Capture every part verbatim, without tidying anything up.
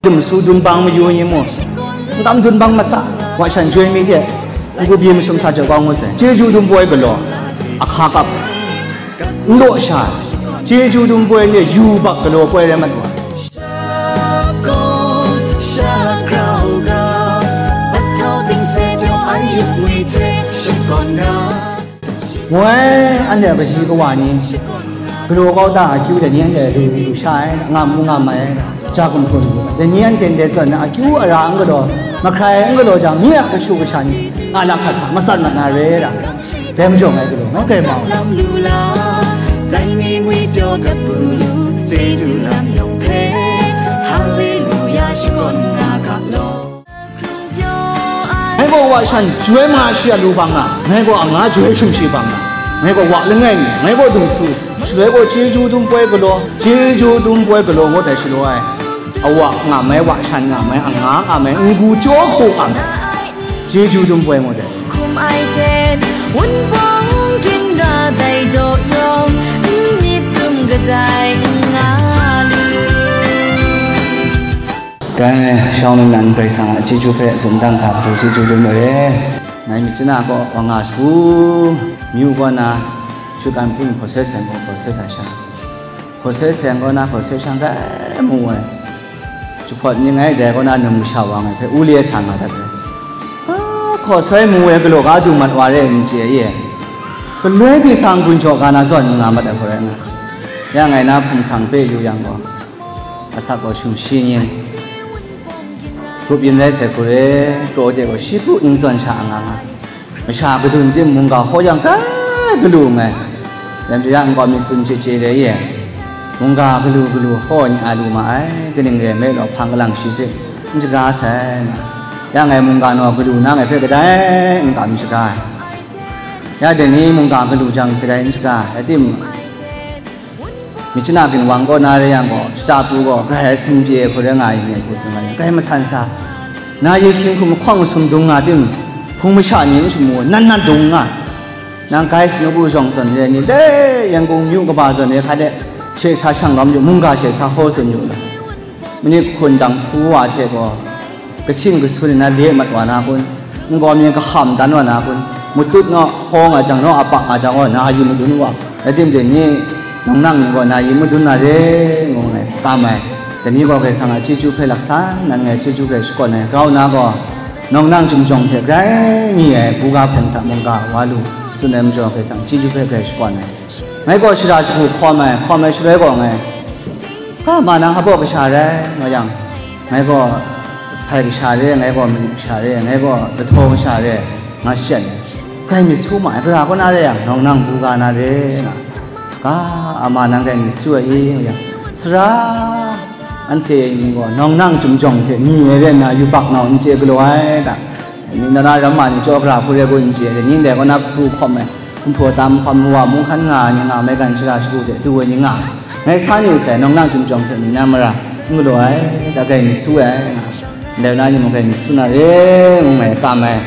Dum su dum bang mayu ni mu, n kam dun bang matsa, wa shan joi mi hte, n ku byi masum sa jau kau ngut sai, chyeju dum poi galaw, ahka kap, n law sha, chyeju dum poi ni yu bak galaw poi rai mat wa. Woi, anhte kaji kawa ni, galaw kau ta akyu dai ni anhte lu lu sha ai, ngam mu ngam ai, ja gumhpraw lu ai. Dai ni anhte ndai zawn na akyu ara n galaw, mahkrai n galaw jang, mi a kashu kasha ni, nga na hkat hta, matsat mat na re ra, dai majaw ngai galaw, ngai grai mau. Lam lu la, dai ni ngwi pyaw gat bu lu, chyeju lam yawng hpe, Haleluya shakawn nga ga law. Ngai gaw wa shan joi manga shi a lu bang nga, ngai gaw anga joi hkrim shi bang nga, ngai gaw wa langai mi, ngai gaw dum su, shaloi gaw chyeju dum poi galaw, chyeju dum poi galaw ngut ai shalaw ai, awa nga mai, wa shan nga mai, anga nga mai, n-gu chyaw hku nga mai, chyeju dum poi ngut ai. Hkum ai hte, wunpawng ginra dai daw yawng, n myit dum kadai n nga lu. Dai shawng nnan Karai Kasang a chyeju hpe zumdang hkra hpaw chyeju dum ai. Ngai myit chana kaw wa nga shagu, myu kaw na, shut an hpung hkawsoi seng kaw hkawsoi sa sha, hkawsoi seng kaw na hkawsoi shang rai mu ai. Jahpawt ni ngai dai kaw na num masha wa ngai hpe u le sa nga dat ai. Ah, hkawsoi mu ai galaw ga du mat wa re n chye ye. Galoi hpyi sang gun jaw ga na zawn nga mat ai hkawrai nga. Ya ngai na hkumhkrang pe yu yang gaw, asak gaw shum shi ning, grup yin rai sai hkure, kraw de gaw shi hpu n zawn sha nga nga. Masha kadun tim mungga hkaw yang grai galu nngai. Dai majaw ya nkau mi tsun chye chye re ye. Mungga galu galu hkaw ni a lu ma ai, kaning re ai law hpang kalang shi hte n shaga sai ma. Ya ngai mungga naw galu na ngai hpe kadai n kam shaga ai. Ya dai ni mungga galu jang kadai n shaga ai, rai timung, myit chana ginwang kaw na re yang gaw, shata pru gaw grai ai sin pyi ai hku rai nga ai, ngai hku tsun nga yang, grai masan sa, na yi hkying hkum mahkawng masum dung nga tim, hpung masha ni n shamu, nat nat dung nga. Nang gai sanu bu zawng zawn re ni, le Yangon myu kaba zawn re hka de, she sa shang lawm yu, mungga she sa hkaw tsun yu na. Manit hkun dang hpu wa hte gaw, kasin kasun na le mat wa na kun? N-gaw mi kaham dan wa na kun? Matut naw hkaw nga jang naw, apak nga jang gaw, na yi madun wa, rai tim de ni, nawng nang ni gaw na yi madun na re, ngu ngai kam ai. Dai ni gaw Karai Kasang a chyeju hpe laksan nan ngai chyeju hpe shakawn ai, grau na gaw, nawng nang chyum jawng hte grai mi ai, buga hpawng hta mungga wa lu, tsun ai majaw Karai Kasang chyeju hpe grai shakawn ai. Ngai gaw shara shagu hkawm ai, hkawm ai shaloi gaw ngai, ga ma nang hpa kasha rai, nga yang, ngai gaw hpai kasha re, ngai gaw manu kasha re, ngai gaw lahtaw kasha re, nga shachyen ai. Grai myit su ma ai, gara kaw na re yang, nawng nang buga na re, nga, ga a ma nang grai myit su ai i, nga yang, sara, anhte ni gaw nawng nang chyum jawng hte mi ai re nna yubak nau n chye galaw ai ta? Ni na na ram ma ni chyaw gara hku re gun n chye ai, ni ndai kaw na hku hkawm ai, hkum hpraw tam hkawm, wa mung hkan nga ai ni nga, maigan shara shagu hte du ai ni nga, ngai sa ni u sai, nawng nang chyum jawng hte mi na mara n galaw ai, da grai myit su ai, nga, ndai na ni mung grai myit su na re, ngu ngai kam ai.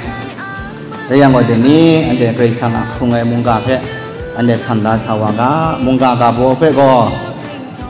Rai yang gaw, dai ni anhte Karai Kasang a hkrung ai mungga hpe anhte hkam da sa wa ga, mungga ga baw hpe gaw,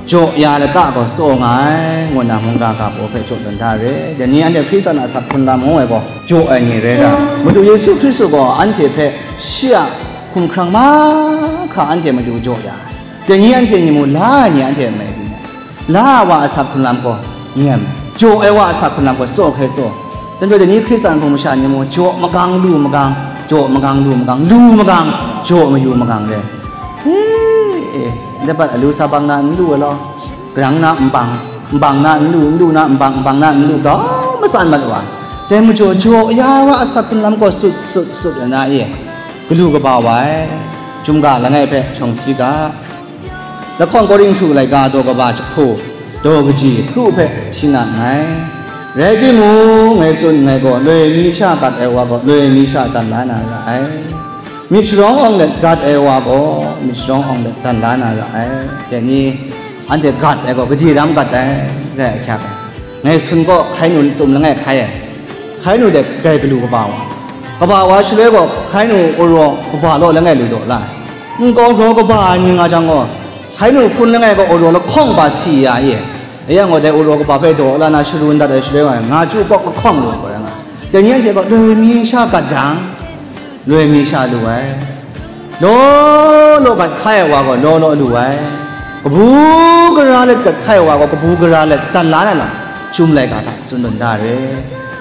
jaw ya lata gaw tsaw nga ai, ngu nna mungga ga baw hpe jaw tawn da re. Dai ni anhte Hkristan a asak hkrun lam ngu ai gaw, jaw ai ni rai ra, Madu Yesu Hkristu gaw anhte hpe shi a hkumhkrang mahkra anhte matu jaw ya ai. Dai ni anhte ni mung la ai ni anhte mai lu ai. La ai wa a asak hkrun lam gaw nem, jaw ai wa a asak hkrun lam gaw tsaw hkrai tsaw. Dai majaw dai ni Hkristan hpung masha ni mung jaw magang, lu magang, jaw magang, lu magang, lu magang, jaw mayu magang re. E, e, ndai bat alu sa bang na n lu ai law, grang na nbang, nbang na n lu, n lu na nbang, nbang na n lu, grau matsan mat wa. Dai majaw jaw ya ai wa a asak hkrun lam gaw sut, sut, sut ai na e, galu kaba wa ai, chyum ga langai hpe shawng hti ga. Lahkawng Korinhtu laika daw kaba jahku, daw kaji kru hpe hti na nngai. Rai timung, ngai tsun nngai gaw, loi mi sha gat ai wa gaw, loi mi sha dan la na ra ai. Myit sharawng awng let gat ai wa gaw, myit sharawng awng let dan la na ra ai. Dai ni, anhte gat ai gaw, gade ram gat ai, rai ahkyak ai. Ngai sun gaw hkai nu tum langai hkai ai. Hkai nu de grai galu kaba wa. Kaba wa shaloi gaw hkai nu uraw kaba law langai lu daw la ai. Nkau hkraw kaba ai ni nga jang gaw, hkai nu hpun langai gaw uraw lahkawng ba si ya i. Ayan gaw dai uraw kaba hpe daw la na sharu n dat ai shaloi wa, nga chyu kawk lahkawng lu ai gaw rai nga. Dai ni anhte gaw loi mi sha gat jang, loi mi sha lu ai. Law law gat hkai ai wa gaw law law lu ai. Kabu gara let gat hkai ai wa gaw kabu gara let dan la na lam, chyum laika hta tsun lun da re.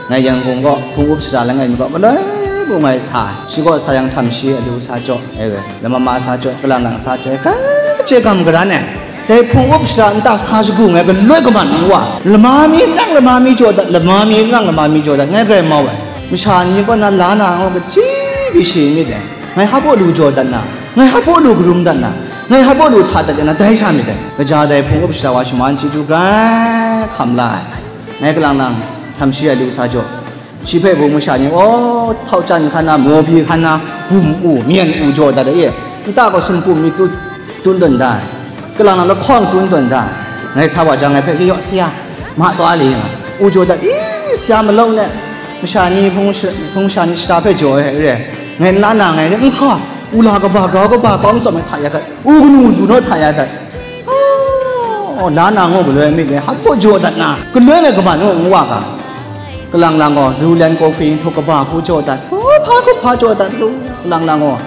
Ngai Yangon kaw hpung up shara langai mi kaw galoi bu ngai sa ai. Shi kaw sa yang htam shi alu sa jaw ai, lama ma sa jaw, kalang lang sa jaw ai, hkrai chye gam garan ai. Dai hpung up shara nta sa shagu ngai galoi kaman n wa. Lama mi nang lama mi jaw dat, lama mi nang lama mi jaw dat, ngai grai mau ai. Masha ni kaw na la na ngaw kaji byi shi myit dai. Ngai hpa baw lu jaw dat na, ngai hpa baw lu karum dat na, ngai hpa baw lu hta dat na, dai sha myit dai. Kaja dai hpung up shara wa shaman chyeju grai hkam la ai. Ngai kalang lang htam shi ai lu sa jaw. Shi hpe bung masha ni, aw, hpau chyan hkan na, maw bi hkan na, bum u, myen u jaw dat ai e, nta gaw sumpu mi tu, tun tawn da ai, kalang na lahkawng tun tawn da ai. Ngai sa wa jang, ngai hpe, "Yaw, saya, ma taw a li nga, u jaw dat, i, saya malawng ne, masha ni hpung sha-, hpung sha ni shata hpe jaw ai re, ngai n la na ngai, n hkaw, u la kaba, grau kaba, kau n tsawm ai hta ya dat, u kanu du naw hta ya dat." Oh, la na ngaw galoi myit dai, hpa baw jaw dat na, galoi ngai kaman u n wa ga. Kalang lang gaw, Zulen Coffee htuk kaba hku jaw dat, hpa hkup hpa jaw dat lu, kalang lang gaw.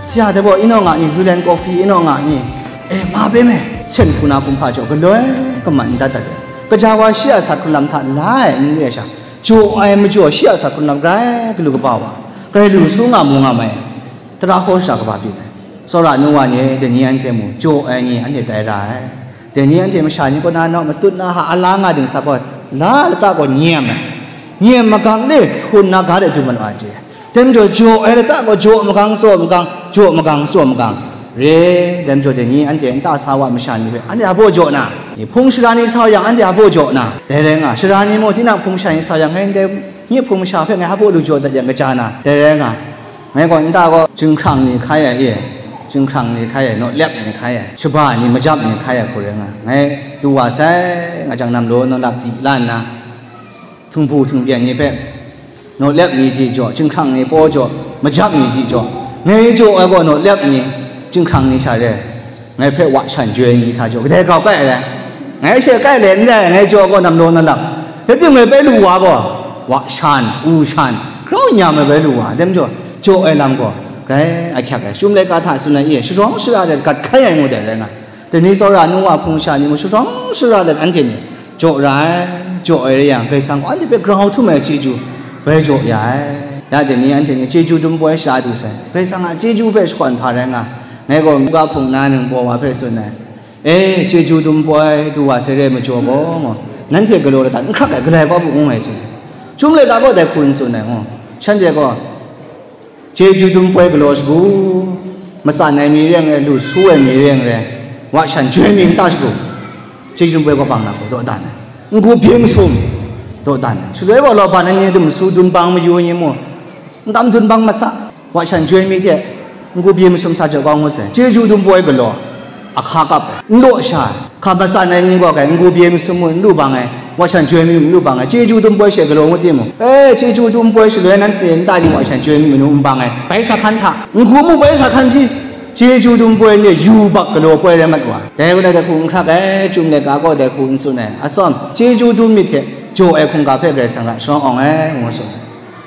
Saya dai baw, inawng a ni, Zulen Coffee inawng a ni, e, ma be me, sen hku na kumhpa jaw, galoi kaman n dat dat ai. Kaja wa shi a sat hkrun lam hta la ai n re ai sha, jaw ai majaw shi a sat hkrun lam grai galu kaba wa, grai lu su nga mu nga mai ai. Tara hkaw shara kaba byin ai. Tsawra nu wa ni, dai ni anhte mu, jaw ai ni anhte tai ra ai. Dai ni anhte masha ni kaw na naw matut na ha ala nga ding sa gaw, la lata gaw nyem ai. Nyem magang le, hkun na ga de du ma lu ai chye. Dai majaw jaw ai lata gaw jaw magang, tsaw magang, jaw magang, tsaw magang. Re, dai majaw dai ni anhte nta sa wa masha ni hpe, anhte hpa baw jaw na? Hpung shara ni sa yang, anhte hpa baw jaw na? Dai rai nga, shara ni mung, tinang hpung shara ni sa yang, ngai ndai, nye hpung masha hpe ngai hpa baw lu jaw dat yang kaja na? Dai rai nga. Ngai gaw nta gaw, jinghkrang ni hkai ai e, jinghkrang ni hkai ai, nawlep ni hkai ai, shaba ni, majap ni hkai ai hku rai nga, ngai du wa sai, nga jang, namlaw nawlap di la nna, htinghpu htingbyen ni hpe, nawlep ni di jaw, jinghkrang ni paw jaw, majap ni di jaw, ngai jaw ai gaw, nawlep ni, jinghkrang ni sha re. Ngai hpe wa shan joi mi sa jaw, kadai grau kai ai? Ngai she kai le n rai, ngai jaw gaw namlaw na lap. Rai timung, ngai bai lu wa gaw, wa shan, u shan, grau nyam ai bai lu wa, dai majaw, jaw ai lam gaw, grai ahkyak ai. Chyum laika hta tsun ai e, sharawng shara let gat hkai ai ngu dai rai nga. Dai ni tsawra nu wa hpung sha ni mung sharawng shara let anhte ni, jaw ra ai, jaw ai rai yang, Karai Kasang gaw anhte hpe grau htum ai chyeju bai jaw ya ai. Ya dai ni anhte ni chyeju dum poi sha du sai, Karai Kasang a chyeju hpe shakawn hpa rai nga, ngai gaw ga hpung na ningbaw wa hpe tsun ai, e, chyeju dum poi du wa sai re majaw gaw, ngaw, nanhte galaw ladat n hkrak ai, galai kau bu ngu ngai tsun ai. Chyum laika gaw dai hku n tsun ai, ngaw, shanhte gaw, chyeju dum poi galaw shagu, matsan ai mi re n rai, lu su ai mi re n rai, wa shan joi mi n ta shagu, chyeju dum poi gaw bang na gaw dawdan ai, n-gu bye masum dawdan ai, shaloi gaw law ban ai ni dum su dun bang mayu ni mu, n tam dun bang masa, wa shan joi mi hte n-gu bye masum sa jaw kau ngut sai, chyeju dum poi galaw, ahka kap ai, n law sha ai, hka matsan ai ni gaw kai, n-gu bye masum mung n lu bang ai, wa shan joi mi mung n lu bang ai, chyeju dum poi she galaw ngut timung, e, chyeju dum poi shaloi nanhte nta ni wa shan joi mi manu n bang ai, bai sa hkan hta, n-gu mung bai sa hkan hti, chyeju dum poi ni yu bak galaw poi rai mat wa. Dai gaw dai hku n hkrak ai, Chyum laika gaw dai hku n tsun ai, atsawm, chyeju dum myit hte jaw ai hkungga hpe Karai Kasang ra sharawng awng ai, ngu tsun ai.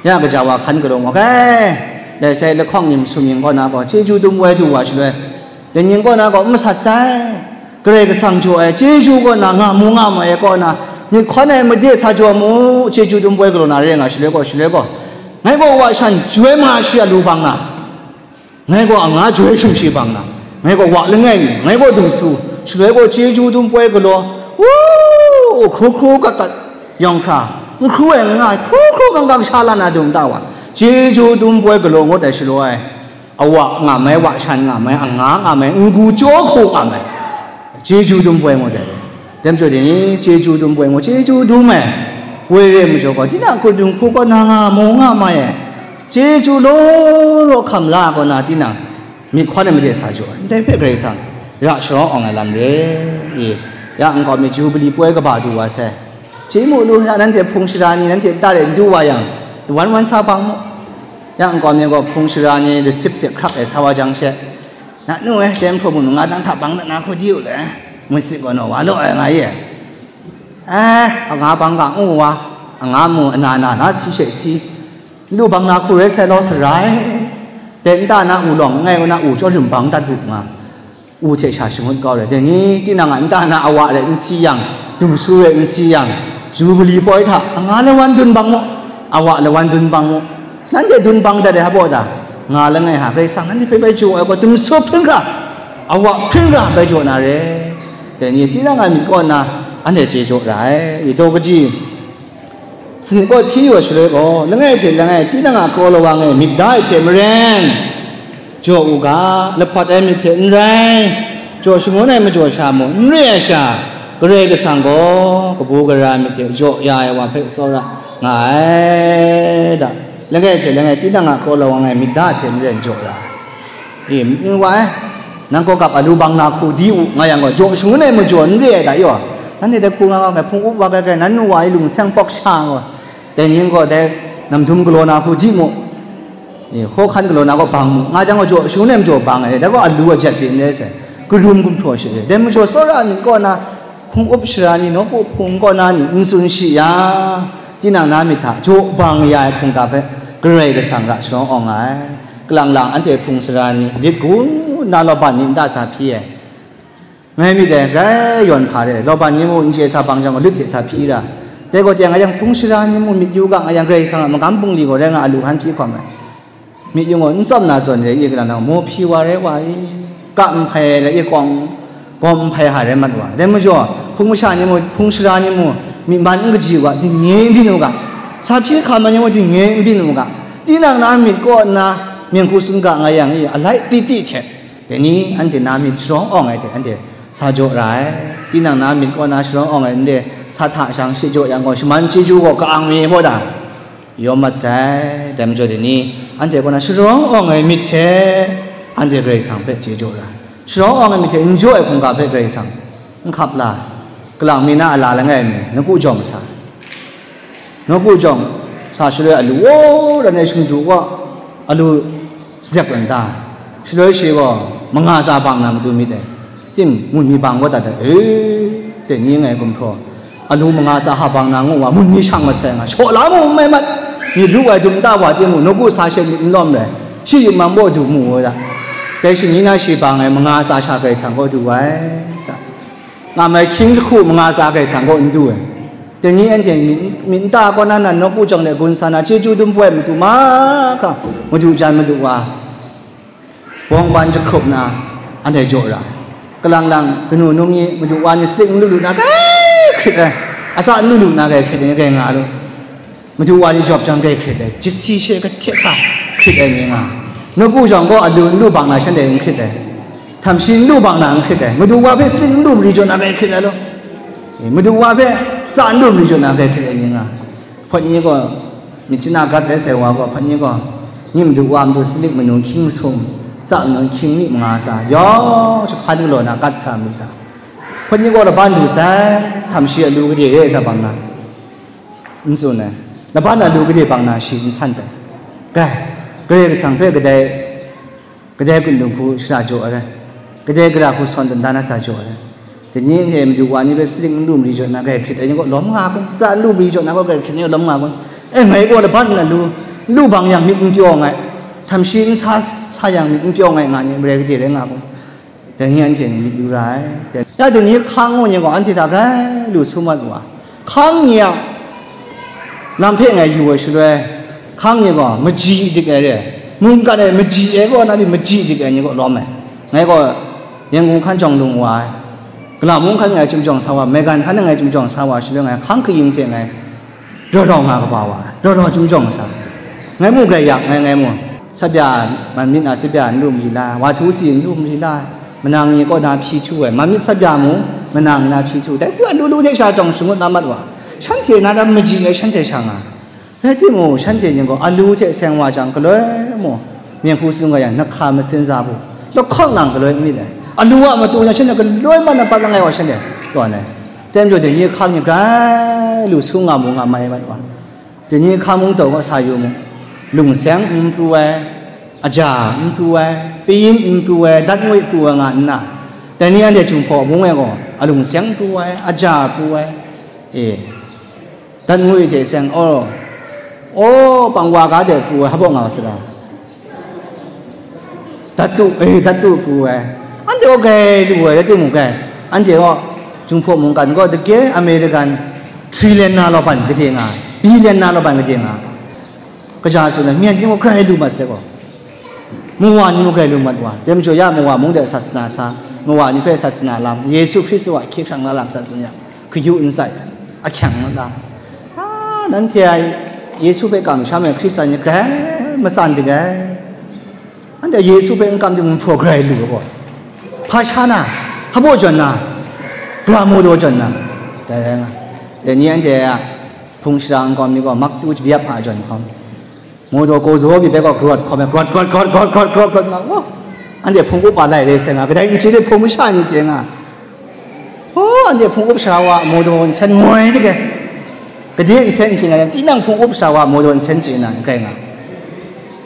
Ya gaja wa hkan galaw mu ai, dai sai lahkawng ning sumying kaw na gaw, chyeju dum woi du wa shaloi, dai ning kaw na gaw n masat sai. Karai Kasang jaw ai chyeju kaw na nga mu nga ma ai kaw na, myit hkawn ai made sa jaw mu, chyeju dum woi galaw na re nga shaloi gaw, shaloi gaw, ngai gaw wa shan joi ma shi a lu bang na, ngai gaw anga joi shum shi bang na, ngai gaw wa langai mi, ngai gaw dung su, shaloi gaw chyeju dum poi galaw, wu, hkru hkru gat gat yawng hkra, n hkru ai nga, hkru hkru gang gang sha la na dung ta wa, chyeju dum poi galaw ngut ai shaloi, awa nga mai, wa shan nga mai, anga nga mai, n-gu chyaw hku nga mai, chyeju dum poi ngut ai. Dai majaw dai ni chyeju dum poi ngut, chyeju dum ai, woi re majaw gaw, tinang hkru dung hku kaw na nga mu nga mai ai, chyeju law law hkam la ai kaw na, tinang myit hkawn ai made sa jaw ai, ndai hpe Karai Kasang ra sharawng awng ai lam re i? Ya nkau mi Jubili poi kaba du wa sai, chye mu lu, ya nanhte hpung shara ni nanhte nta re n du wa yang, wan wan sa bang mu. Ya nkau mi gaw hpung shara ni lasip hte hkrak ai sa wa jang she, na nu e, dai hpung mung nu nga dang hta bang dat na hku di u le, ngut sit gaw naw wa law ai nga ye. Eh, anga bang ga ngu wa, anga mu ana na na si she si, lu bang na hku rai sai law sarai, dai nta na u lawng langai na u chyawm bang dat u nga, u hte sha shangut kau rai. Dai ni tinang a nta na awa rai n si yang, dumsu rai n si yang, Jubili poi hta anga lawan dun bang mu, awa lawan dun bang mu. Nanhte dun bang dat ai hpa da, nga langai ha, Karai Kasang nanhte hpe bai jaw ai gaw, dumsu hpring hkra, awa hpring hkra bai jaw na re. Dai ni tinang a myit kaw na, anhte chye jaw ra ai. I daw kaji, sanit kaw hti wa shaloi gaw, langai hte langai tinang a kraw lawang e myit da ai hte maren, jaw u ga, lahpawt ai myit hte n rai, jaw shangun ai majaw sha mung n re ai sha, Karai Kasang gaw kabu gara myit hte jaw ya ai wa hpe tsawra nga ai da. Langai hte langai tinang a kraw lawang e myit da hte maren jaw ra. E, myit ning wa ai, nang kaw gap alu bang na hku di u nga yang gaw, jaw shangun ai majaw n re ai da yaw. Nanhte dai hku nga nga hpung up wa kai kai, nan nu wa i lung seng pawk sha nga, dai ning gaw dai namdum galaw na hku di mu. E, hkaw hkan galaw na gaw bang mu, nga jang gaw jaw shangun ai majaw bang ai, dai gaw alu ajat pyi n rai sai, karum gumhpraw shi re. Dai majaw tsawra myit kaw na, hpung up sara ni, nawku hpung kaw na ni n tsun shi yang, tinang na myit hta jaw bang ya ai hkungga hpe Karai Kasang ra sharawng awng nga ai. Kalang lang anhte hpung sara ni, lit gun na lawban ni nta sa hpyi ai. Ngai myit dai, grai yawn hpa re, lawban ni mu n chye sa bang jang gaw, lut hte sa hpyi ra. Dai gaw teng nga yang, hpung sara ni mu myit yu ga nga yang, Karai Kasang a magam bungli gaw rai nga a lu hkan hpyi hkawm ai. Myit yu gaw n tsawm na zawn re, i kalang lang maw hpyi wa rai wa i, kap n hpai ai, i kawng gawm n hpai hka rai mat wa. Dai majaw, hpung masha ni mu, hpung sara ni mu, myit man n kaji u ga, dingnye n byin u ga, sa hpyi hkam ai ni mu, dingnye n byin u ga, tinang na myit kaw nna, myen hku tsun ga nga yang i, alai titi hte, dai ni anhte na myit sharawng awng ai hte anhte sa jaw ra ai. Tinang na myit kaw na sharawng awng ai nde, sa hta shang shi jaw yang gaw, shaman chyeju gaw ka-ang mi hpaw da, yawm mat sai. Dai majaw dai ni, anhte kaw na sharawng awng ai myit hte anhte Karai Kasang hpe chye jaw ra ai. Sharawng awng ai myit hte n jaw ai hkungga hpe Karai Kasang n hkap la ai. Kalang mi na a la langai mi, nawku jawng sa, nawku jawng sa shaloi alu waw ran ai shingdu gaw alu sadek lan ta ai. Shaloi shi gaw manga tsa bang na matu myit dai. Tim, mun mi bang gaw dat ai, e, dai ni ngai gumhpraw, alu manga tsa hpa bang na ngu wa, mun mi shang mat sai nga, shaw la mu n mai mat, myit lu ai dum ta wa timung, nawku sa she myit n lawm rai, shi yit mang baw du mu u da, dai shani na shi bang ai manga tsa sha Karai Kasang kaw du ai, da. Nga mai hkying jahku manga tsa Karai Kasang kaw n du ai. Dai ni anhte myit, myit nta kaw na nan nawku jawng de gun sa na, chyeju dum poi ai matu mahkra, madu jan madu wa, bawng ban jahkrup na, anhte jaw ra. Kalang lang, kanu num ni, madu wa ni sadik n lu lu na, grai hkrit ai, atsa n lu lu na, grai hkrit ai, grai nga lu. Madu wa ni jawp jang, grai hkrit ai, jasi she kahte hkra hkrit ai ni nga. Nawku jawng gaw alu n lu bang na, shanhte n hkrit ai. Htam shi n lu bang na, n hkrit ai. Madu wa hpe sadik n lu mari jaw na, grai hkrit ai law. E, madu wa hpe tsa n lu mari jaw na, grai hkrit ai ni nga. Hpawt ni gaw, myit chana gat rai sai wa gaw, hpawt ni gaw, ni madu wa matu sadik manu hkying masum, tsa manu hkying ni manga tsa, yawng jahpan galaw na gat sa mu sa. Hpawt ni gaw laban du sai, htam shi alu gade re ai sa bang na, n tsun ai. Laban alu gade bang na shi n san ai. Gai, Karai Kasang hpe kadai, kadai gun dung hku shara jaw ai rai, kadai gara hku sawn dan dan na sa jaw ai rai. Dai ni e madu wa ni hpe sadik n lu mari jaw na grai hkrit ai ni gaw lawm nga kun? Tsa n lu mari jaw na gaw grai hkrit ai ni gaw lawm nga kun? E, ngai gaw laban na lu, lu bang yang myit n pyaw nngai, htam shi n sa, sa yang myit n pyaw nngai nga ni, marai gade rai nga kun? Dai ni anhte myit yu ra ai. Ya dai ni hkang ngu ni gaw anhte hta grai lu su mat wa. Hkang ni a lam hpe ngai yu ai shaloi, hkang ni gaw maji dik ai re, mungkan e maji ai kaw na pyi maji dik ai ni gaw lawm ai. Ngai gaw Yangon hkan jawng lung wa ai, Gala mung hkan ngai chyum jawng sa wa, Megan hkan ngai chyum jawng sa wa shaloi, ngai hkang kayin hte ngai raw raw nga kaba wa ai, raw raw chyum jawng sa. Ngai mu grai yak, ngai, ngai mu. Sabya man myit na sabya n lu mari la, wa htu si n lu mari la, manang ni kaw na hpyi htu ai, man myit sabya mu, manang ni na hpyi htu, dai hku a lu lu hte sha jawng shangut na mat wa, shanhte na ram maji ai shanhte sha nga. Rai timung, shanhte ni gaw alu hte seng wa jang galoi mu, myen hku tsun ga yang, nahka masin za bu, lahkawng nang galoi n myit ai. Alu a matu na shanhte galoi mat na pat langai wa shanhte tawn ai. Tem jaw, dai ni hkang ni grai lu su nga mu nga mai mat wa. Dai ni hkang mung taw gaw sa yu mu, lungseng n pru ai, aja n pru ai, pyin n pru ai, dat ngwi pru ai nga nna, dai ni anhte Jinghpaw mung e gaw alungseng pru ai, aja pru ai, E, dat ngwi hte seng, aw, aw, pang wa ga de pru ai, hpa baw nga wa sara? Dat tu, e, dat tu pru ai. Anhte gaw grai lu ai, rai timung gaw, anhte gaw, Jinghpaw mungkan gaw, dage American, trillionaire law ban gade nga ai, billionaire law ban gade nga ai. Kaja tsun ai, myen ni gaw grai lu mat sai gaw, mawa ni gaw grai lu mat wa, dai majaw ya mawa mung de sasana sa, mawa ni hpe sasana lam, Yesu Hkristu a hkye hkrang na lam san tsun yang, kayu n sai, ahkyang n la. A, nanhte a Yesu hpe kamsham ai Hkristan ni grai matsan ding ai. Anhte Yesu hpe n kam ding, nhpraw grai lu ai gaw, hpa sha na, hpa baw jawn na, gara mu daw jawn na, dai rai nga. Dai ni anhte a hpung shara nkau mi gaw, maktu jabya hpa jawn hkawm, mu daw gaw zaw mi hpe gaw, grawt hkawm ai, grawt, grawt, grawt, grawt, grawt, grawt, grawt nga, oh, anhte hpung up a lai re sai nga, kadai n chye de hpung masha ni chye nga. Oh, anhte hpung up sara wa, mu daw nsen moi de ge, gade nsen chye nga, tinang hpung up sara wa, mu daw nsen chye na, n kai nga.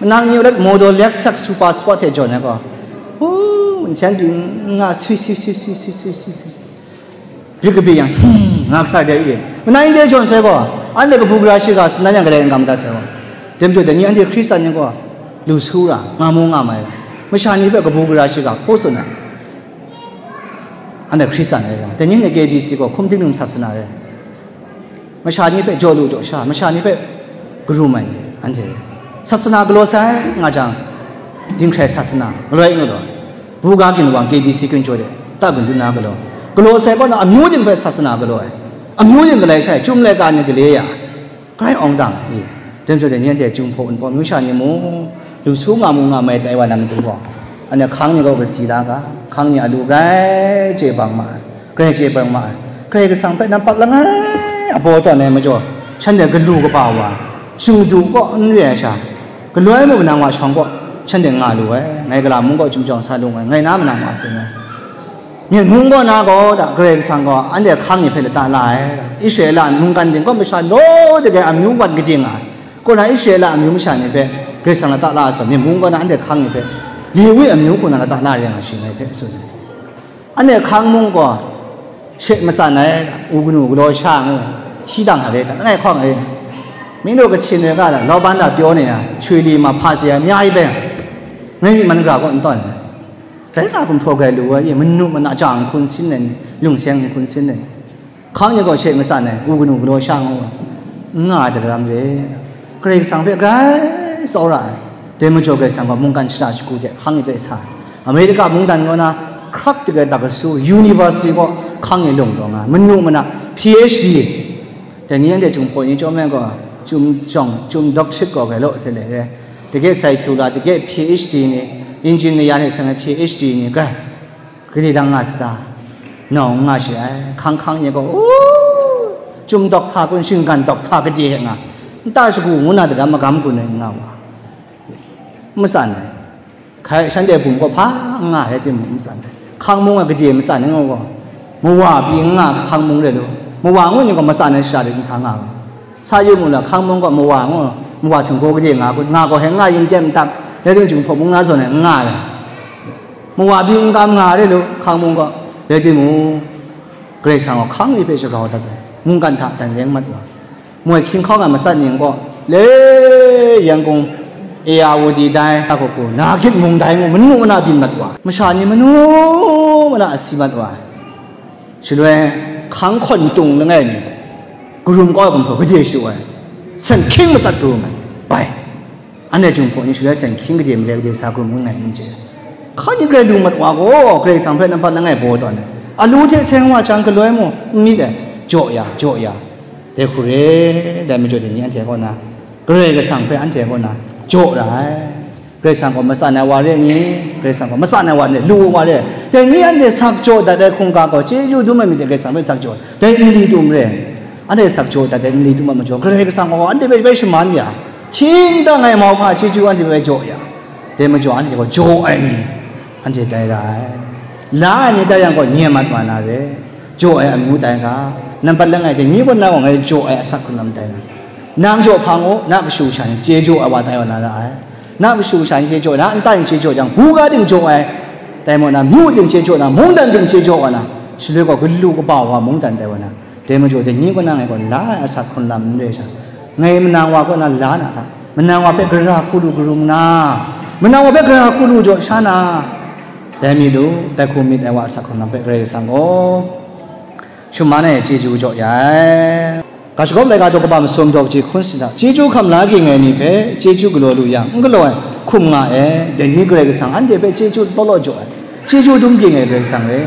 Manang ni let mu daw lek sak super sport hte jawn ai gaw, oh, nsen byin nga, sui, sui, sui, sui. Rit kabi yang, hi, nga hkra de i. Manang ni de jawn sai gaw, anhte kabu gara shiga sanan yang galai n ga madat sai gaw. Dai majaw dai ni anhte Hkristan ni gaw, lu su ra, nga mu nga mai ra, masha ni hpe kabu gara shiga hkaw tsun ai. Anhte Hkristan rai yang, dai ni anhte K B C gaw hkum htingnu sasana rai. Masha ni hpe jaw lu jaw sha, masha ni hpe karum ai ni, anhte sasana galaw sai nga jang, dinghkrai sasana galoi n galaw ai. Buga ginwang K B C ginjaw de, ta gun dun na galaw, galaw sai kaw na amyu ning hpe sasana galaw ai, amyu ning galai shai, chyum laika ni gale ya, grai awng dang i, dai majaw dai ni anhte Jinghpaw Wunpawng amyu sha ni mung, lu su nga mu nga mai tai wa na matu gaw, anhte hkang ni gaw kasi la ga, hkang ni a lu grai chye bang ma ai, grai chye bang ma ai. Karai Kasang hpe nampak langai a baw tawn ai majaw, shanhte galu kaba wa, shingdu kaw n re ai sha, galoi mung manang wa shawng gaw, shanhte nga lu ai, ngai gala mung gaw chyum jawng sa lung ai, ngai na manang wa tsun ai. Myen mung kaw na gaw, da, Karai Kasang gaw anhte hkang ni hpe lata la ai. Israela mungkan ting gaw masha law de ai amyu wan gade nga ai. Kaw na Israela amyu masha ni hpe Karai Kasang lata la ai, myen mung kaw na anhte hkang ni hpe Lewi amyu kaw na lata la re nga shi ngai hpe tsun ai. Anhte hkang mung gaw she matsan ai, u kanu galaw sha ngu, hti dang a re, langai hkawng e, mi nu Kachin re ga la, Laban la pyaw ne ya, shwi li ma hpa se ai, mya yi bai, ngai myi man gara kaw n tawn ai. Rai nga, gumhpraw grai lu ai, manu mana ja n hkun sin ai, lungseng n hkun sin ai, hkang ni gaw she matsan ai, u kanu galaw sha ngu ai, n nga ai daram re. Karai Kasang hpe grai tsawra ai. Dai majaw Karai Kasang gaw mungkan shara shagu de hkang ni hpe sa ai. America mungdan kaw na, hkrak dik ai dakasu, university kaw hkang ni lung taw nga ai, manu mana P H D. Dai ni anhte Jinghpaw ni chyawm ai gaw, chyum jawng, chyum doctorate gaw grai law se le re. Dage secular, dage P H D ni, engineer ni seng ai P H D ni, grai, gade dang nga sata, nau n nga shi ai, hkang hkang nye gaw, u, chyum dawk hta kun, shinggan dawk hta gade e nga, nta shagu ngu na daram magam gun ai n nga wa, n matsan ai. Hkai shanhte bum gaw hpa n nga ai timung n matsan ai. Hkang mung ai gade matsan ai nga gaw, mawa pyi n nga hkang mung re lu, mawa ngu ni gaw matsan ai shara de n sa nga ai. Sa yu mu la, hkang mung gaw mawa ngu, mawa htinggaw gade nga kun, nga gaw heng nga yin tep n tap, rai timung, Jinghpaw mung na zawn ai n nga ai. Mawa byin n kam nga re lu, hkang mung gaw, rai timung, Karai Kasang gaw hkang ni hpe shagrau dat ai, mungkan hta dan leng mat wa, moi hkying hkau nga matsat ning gaw, le, Yangon, Ayeyarwady dai, a hku hku, na gyit mung dai ngu, manu mana byin mat wa, masha ni manu mana a si mat wa ai. Shaloi hkang hkawn tung langai mi, karum kau ai gumhpraw gade shadu ai, sen hkying matsat karum ai, bai. Anhte Jinghpaw ni shaloi sen hkying gade mare gade sa karum ngu nngai n chye. Hkan ni grai lu mat wa gaw, Karai Kasang hpe nampat langai baw tawn ai. Alu hte seng wa jang galoi mung n myit ai, jaw ya, jaw ya. Dai hku re, dai majaw dai ni anhte kaw na, Karai Kasang hpe anhte kaw na, jaw ra ai. Karai Kasang gaw matsan ai wa re ni? Karai Kasang gaw matsan ai wa re, lu wa re? Dai ni anhte sak jaw dat ai hkungga gaw, chyeju dum ai myit dai Karai Kasang hpe sak jaw, dai nli dum re. Anhte sak jaw dat ai nli dum ai majaw, Karai Kasang gaw anhte hpe bai shaman ya, hkying dang ai mauhpa chyeju anhte hpe jaw ya, dai majaw anhte gaw jaw ai ni, anhte tai ra ai. La ai ni tai yang gaw, nye mat wa na re. Jaw ai amyu tai ga, nampat langai dai ni kaw na gaw ngai jaw ai asak hkrung lam tai na. Nang jaw hpang u, na kashu sha ni chye jaw ai wa tai wa na ra ai. Na kashu sha ni chye jaw, na nta ni chye jaw jang, buga ting jaw ai, tai maw na, myu ting chye jaw na, mungdan ting chye jaw wa na, shaloi gaw galu kaba wa mungdan tai wa na, Dai majaw, dai ni kaw na ngai gaw la ai asak hkrun lam n re ai sha, ngai manang wa kaw na la na hta, manang wa hpe gara hku lu karum na, manang wa hpe gara hku lu jaw sha na, dai mi lu, dai hku myit ai wa asak hkrun lam hpe Karai Kasang gaw shaman ai chyeju jaw ya ai. Ga shagawp laika daw kaba masum daw kaji hkun sin hta, chyeju hkam la ging ai ni hpe chyeju galaw lu yang, n galaw ai hkum nga ai. Dai ni Karai Kasang anhte hpe chyeju law law jaw ai, chyeju dum ging ai Karai Kasang re.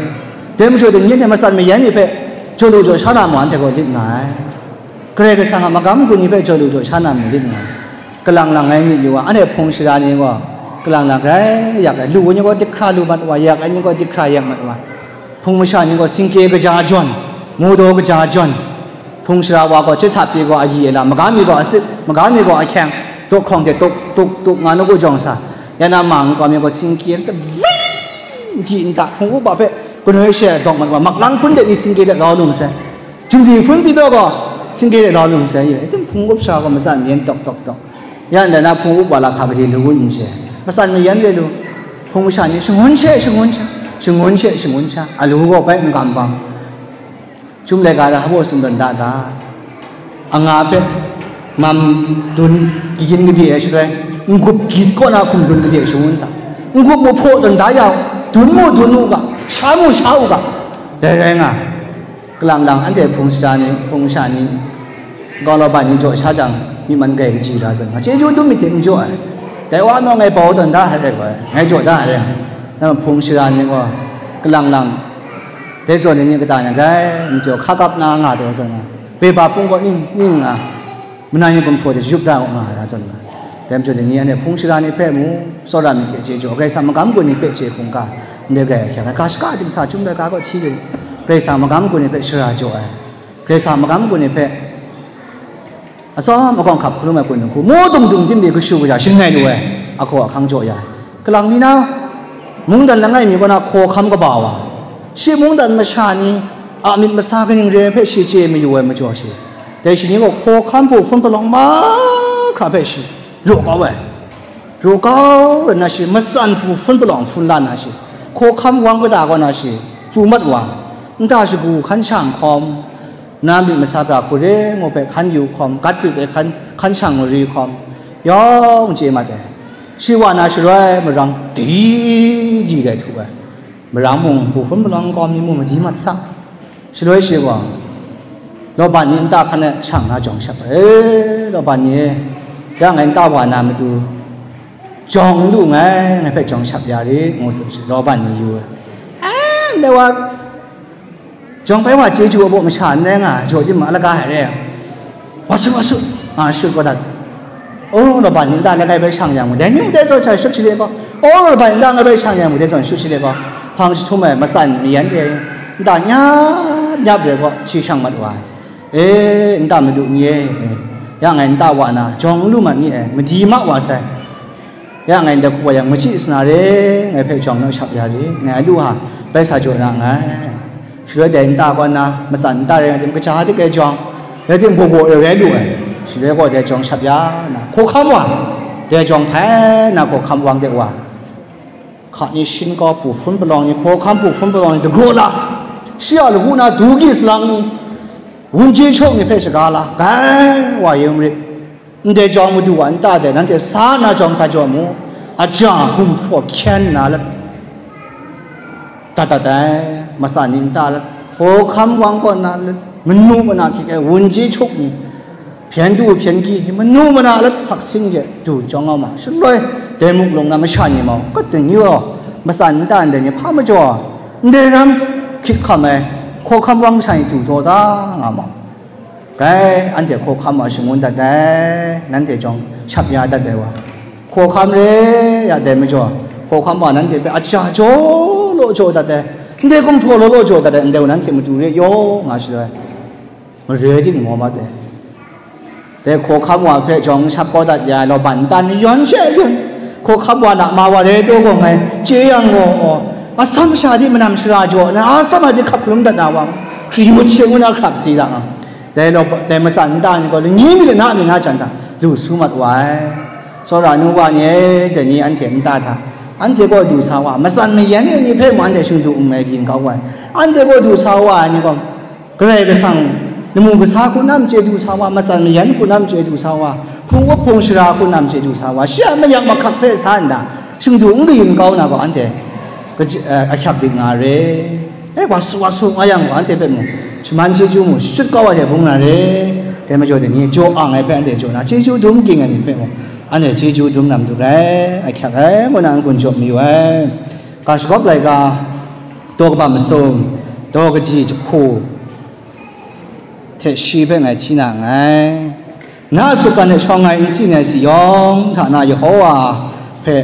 Dai majaw, dai ni hte matsan mayan ni hpe jaw lu jaw sha na mung, anhte gaw lit nga ai. Karai Kasang a magam gun ni hpe jaw lu jaw sha na mung, lit nga ai. Kalang lang ai myit yu wa, anhte hpung shara ni gaw kalang lang grai yak ai, lu ni gaw dihkra lu mat wa, yak ai ni gaw dihkra yak mat wa, hpung masha ni gaw singkye kaja jawn, mu daw kaja jawn, hpung shara wa gaw chyet hta pyi gaw ayi ala, maga mi gaw asit, maga mi gaw ahkyeng, daw hkawng hte tuk tuk tuk nga nu ku jawng sa, ya na mang nkau mi gaw singkye n di nta hpung upa hpe kanoi she dawk mat wa, mak lang hpun de ni singkye de rau lu masai, jumdi hpun pyi daw gaw singkye de rau lu masai, ye, hpung up sha gaw matsan mayan dawk dawk dawk. Ya ndai na hpung up wa la hka gade lu n she, matsan mayan de lu, hpung masha ni shangun she shangun sha, shangun she shangun sha, alu gaw bai n kam bang. Chyum laika da hpa sung dan da ta? Anga hpe mam dun kayin kabye ai shaloi, n-gup gyit kaw na hkum dun kabye shangun ta? N-gup mu hpaw dan da ya u, dun mu dun u ga, sha mu sha u ga, dai rai nga. Kalang lang anhte hpung shara ni, hpung sha ni, nkau law ban ni jaw sha jang, myi man grai kaji ra zawn, nga chyeju dum myit hte n jaw ai. Dai wa naw ngai bau tawn da ai rai gaw, ngai jaw da ai rai. Nang hpung shara ni gaw, kalang lang, dai zawn ni ni kata na grai n jaw, hka kap na nga taw zawn, beba hpung gaw ning, ning nga, mana ni gumhpraw de yup da u nga ai ra zawn nga. Dai majaw, dai ni anhte hpung shara ni hpe mu, tsawra myit hte chyeju, Karai Kasang magam gun ni hpe chye hkungga, ndai grai ahkyak ai, ga shaka dingsa chyum laika kaw hti de, Karai Kasang magam gun ni hpe shara jaw ai, Karai Kasang magam gun ni hpe atsawm akawng hkap hkalum ai kun hku, mu dum dum tim de kashu kaja shangai lu ai, ahkaw ahkang jaw ya ai. Kalang mi na, mungdan langai mi kaw na hkawhkam kaba wa, shi mungdan masha ni a myit masa kaning re ai hpe shi chye mayu ai majaw shi, dai shi ni gaw hkawhkam hpu hpun palawng mahkra hpe shi raw kau ai. Raw kau rai na shi, matsan hpu hpun palawng hpun la na shi, hkawhkam wang kata kaw na shi pru mat wa, nta shagu hkan shang hkawm, na myit masa pra hku re ngu hpe hkan yu hkawm, gat pyut ai hkan, hkan shang mari hkawm, yawng chye mat ai. Shi wa na shaloi marang di di rai htu ai. Marang mung, hpu hpun palawng kawm ni mung madi mat sa. Shaloi shi gaw, Laban ni nta hkan e shang na jawng shap ai. E, Laban ni e, ya ngai nta wa na matu jawng n lu nngai, ngai hpe jawng shap ya rit, ngu tsun shi, Laban ni yu ai. E, ndai wa, jawng bai wa chyeju a baw masha n rai nga, jaw tim ma laga ai re. Wa su, wa su, nga shut kau dat. O, Laban ni nta ngai bai shang yang mu, dai ni mung dai zawn sha shut shi le gaw. O, Laban ni nta ngai bai shang yang mu, dai zawn shut shi le gaw. Hpang jahtum ai matsan mayan e, nta nyap nyap re gaw, shi shang mat wa ai. E, nta madu ni e, ya ngai nta wa na, jawng n lu mat ni e, madi ma wa sai. Ya ngai ndai hku wa yang, machyi sana re, ngai hpe jawng naw shap ya ri, ngai a lu ha bai sa jaw na nngai. Shaloi dai nta kaw na, matsan nta rai nga tim, kaja de kai jawng, rai tim, gaw gaw rai rai lu ai. Shaloi gaw dai jawng shap ya na, hkawhkam wa, dai jawng hpai na hkawhkam wang de wa, hka ni shin kau, hpu hpun palawng ni, hkawhkam hpu hpun palawng ni dagraw la, shi a lawu na du gyi salang ni, wunji hkyuk ni hpe shaga la, gai wa yu marit. Ndai jawng Madu a nta dai nanhte sa na jawng sa jaw mu, aja gumhpraw hkyen nna let, dat dat ai, matsan ni nta let, hkawhkam wang kaw nna let, manu mana hkyik ai wunji hkyuk ni, hpyen du hpyen kyi ni, manu mana let saksin de du jawng nga ma, shaloi dai muk lung na masha ni mau, kat ding yu gaw, matsan nta ndai ni hpa majaw, ndai ram hkyik hkam ai, hkawhkam wang masha ni du taw da nga ma. Gai, anhte hkawhkam wa shangun dat ai, nanhte jawng shap ya dat ai wa, hkawhkam re ya dai majaw, hkawhkam wa nanhte hpe aja jaw law jaw dat ai, ndai gumhpraw law law jaw dat ai, ndai wa nanhte matu re yaw nga shaloi, mare ting maw mat ai. Dai hkawhkam wa hpe jawng shap kau dat ya ai Laban nta ni yawn she yawn, hkawhkam wa na ma wa re taw gaw ngai chye yang gaw, atsam sha di manam shara jaw ai, atsam a di hkap hkalum dat na wa, hkri yut she ngu na hkrap si da nga. Dai law, dai matsan nta ni gaw, lani mi lana mi na jan hta lu su mat wa ai. Tsawra nu wa ni e, dai ni anhte nta hta, anhte gaw du sa wa, matsan mayan e ni hpe mung anhte shingdu n mai gyin kau wa ai. Anhte gaw du sa wa ai ni gaw, Karai Kasang, lamu kasa hku nam chyeju sa wa, matsan mayan hku nam chyeju sa wa, hpung up hpung shara hku nam chyeju sa wa, shi a mayak mahkak hpe sa nna, shingdu n kayin kau na gaw, anhte kaji-, eh, ahkyak dik nga re. E, wa su, wa su nga yang gaw, anhte hpe mung shaman chyeju mung shachyut kau ai hte bung na re. Dai majaw, dai ni jaw ang ai hpe anhte jaw na, chyeju dum ging ai ni hpe mung, anhte chyeju dum nam du rai, ahkyak ai, ngu na n-gun jaw mayu ai. Ga shagawp laika, daw kaba masum, daw kaji jahku hte shi hpe ngai hti na nngai. Na a sutgan hte shawng ai nsi ngai si yawng hta na Yehova hpe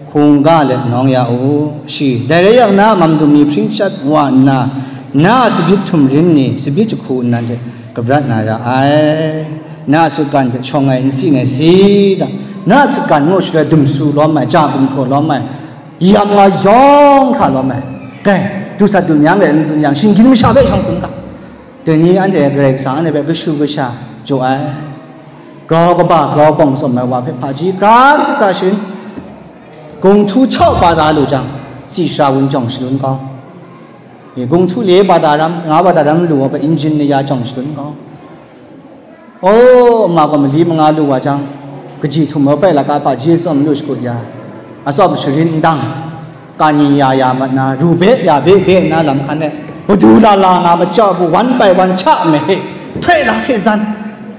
hkungga let nawng ya u. Shi, dai rai yang, na a mam dum mi hpring shat wa nna, na a tsabyi htum rin ni, tsabyi jahku nnan hte kabrat na ra ai. Na a sutgan hte shawng ai nsi ngai si da, na a sutgan ngu shaloi dum su lawm ai, ja gumhpraw lawm ai, yam nga yawng hkra lawm ai. Kai, du sat du myang let n tsun yang, shinggyim masha hpe shawng tsun ga. Dai ni anhte Karai Kasang anhte hpe kashu kasha jaw ai, grau kaba, grau bawng tsawm ai wa hpe hpaji kra hkra sharin, gung htu chau ba da lu jang, tsi sara wun jawng shalun kau. Gung htu le ba da ram, nga ba da ram lu wa hpe, injin ni ya jawng shalun kau. O, ma gaw mali manga lu wa jang, kaji htum hpe laika hpaji tsawm lu shakut ya, atsawm sharin n dang, kani ya ya mat na, ru be ya be be nna lam hkan e, madu la la nga machyau bu wan bai wan cha me he, htoi la hpe zan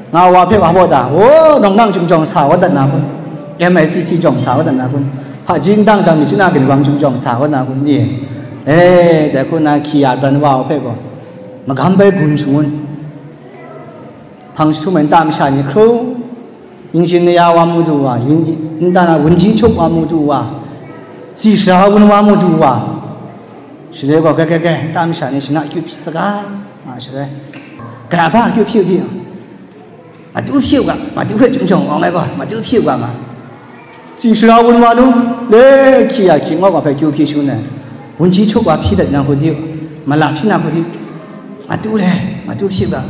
nga wa hpe wa baw da, o, nawng nang chyum jawng sa wa dat na kun, M I C T jawng sa wa dat na kun, hpaji n dang jang mi chyi na ginwang chyum jawng sa wa na kun, ni e, dai hku na hkyi ya pran wa hpe gaw, magam bai gun shangun. Hpang jahtum ai nta masha ni hkru, injin ni ya wa mu du wa, yin-, nta na wunji htup wa mu du wa, tsi sara wun wa mu du wa, shaloi gaw, gai, gai, gai, nta masha ni shana akyu hpyi saga, nga shaloi, gai a ba akyu hpyi u hpyi, matu hpyi u ga, matu hpe chyum jawng awng ai gaw, matu hpyi u ga nga. Tsi sara wun wa lu, le hkyi ya hkyi ngawk wa hpe kyu hpyi shangun ai, wunji htup wa hpyi dat na hku di u, mala hpyi na hku di u, matu le, matu hpyi u ga,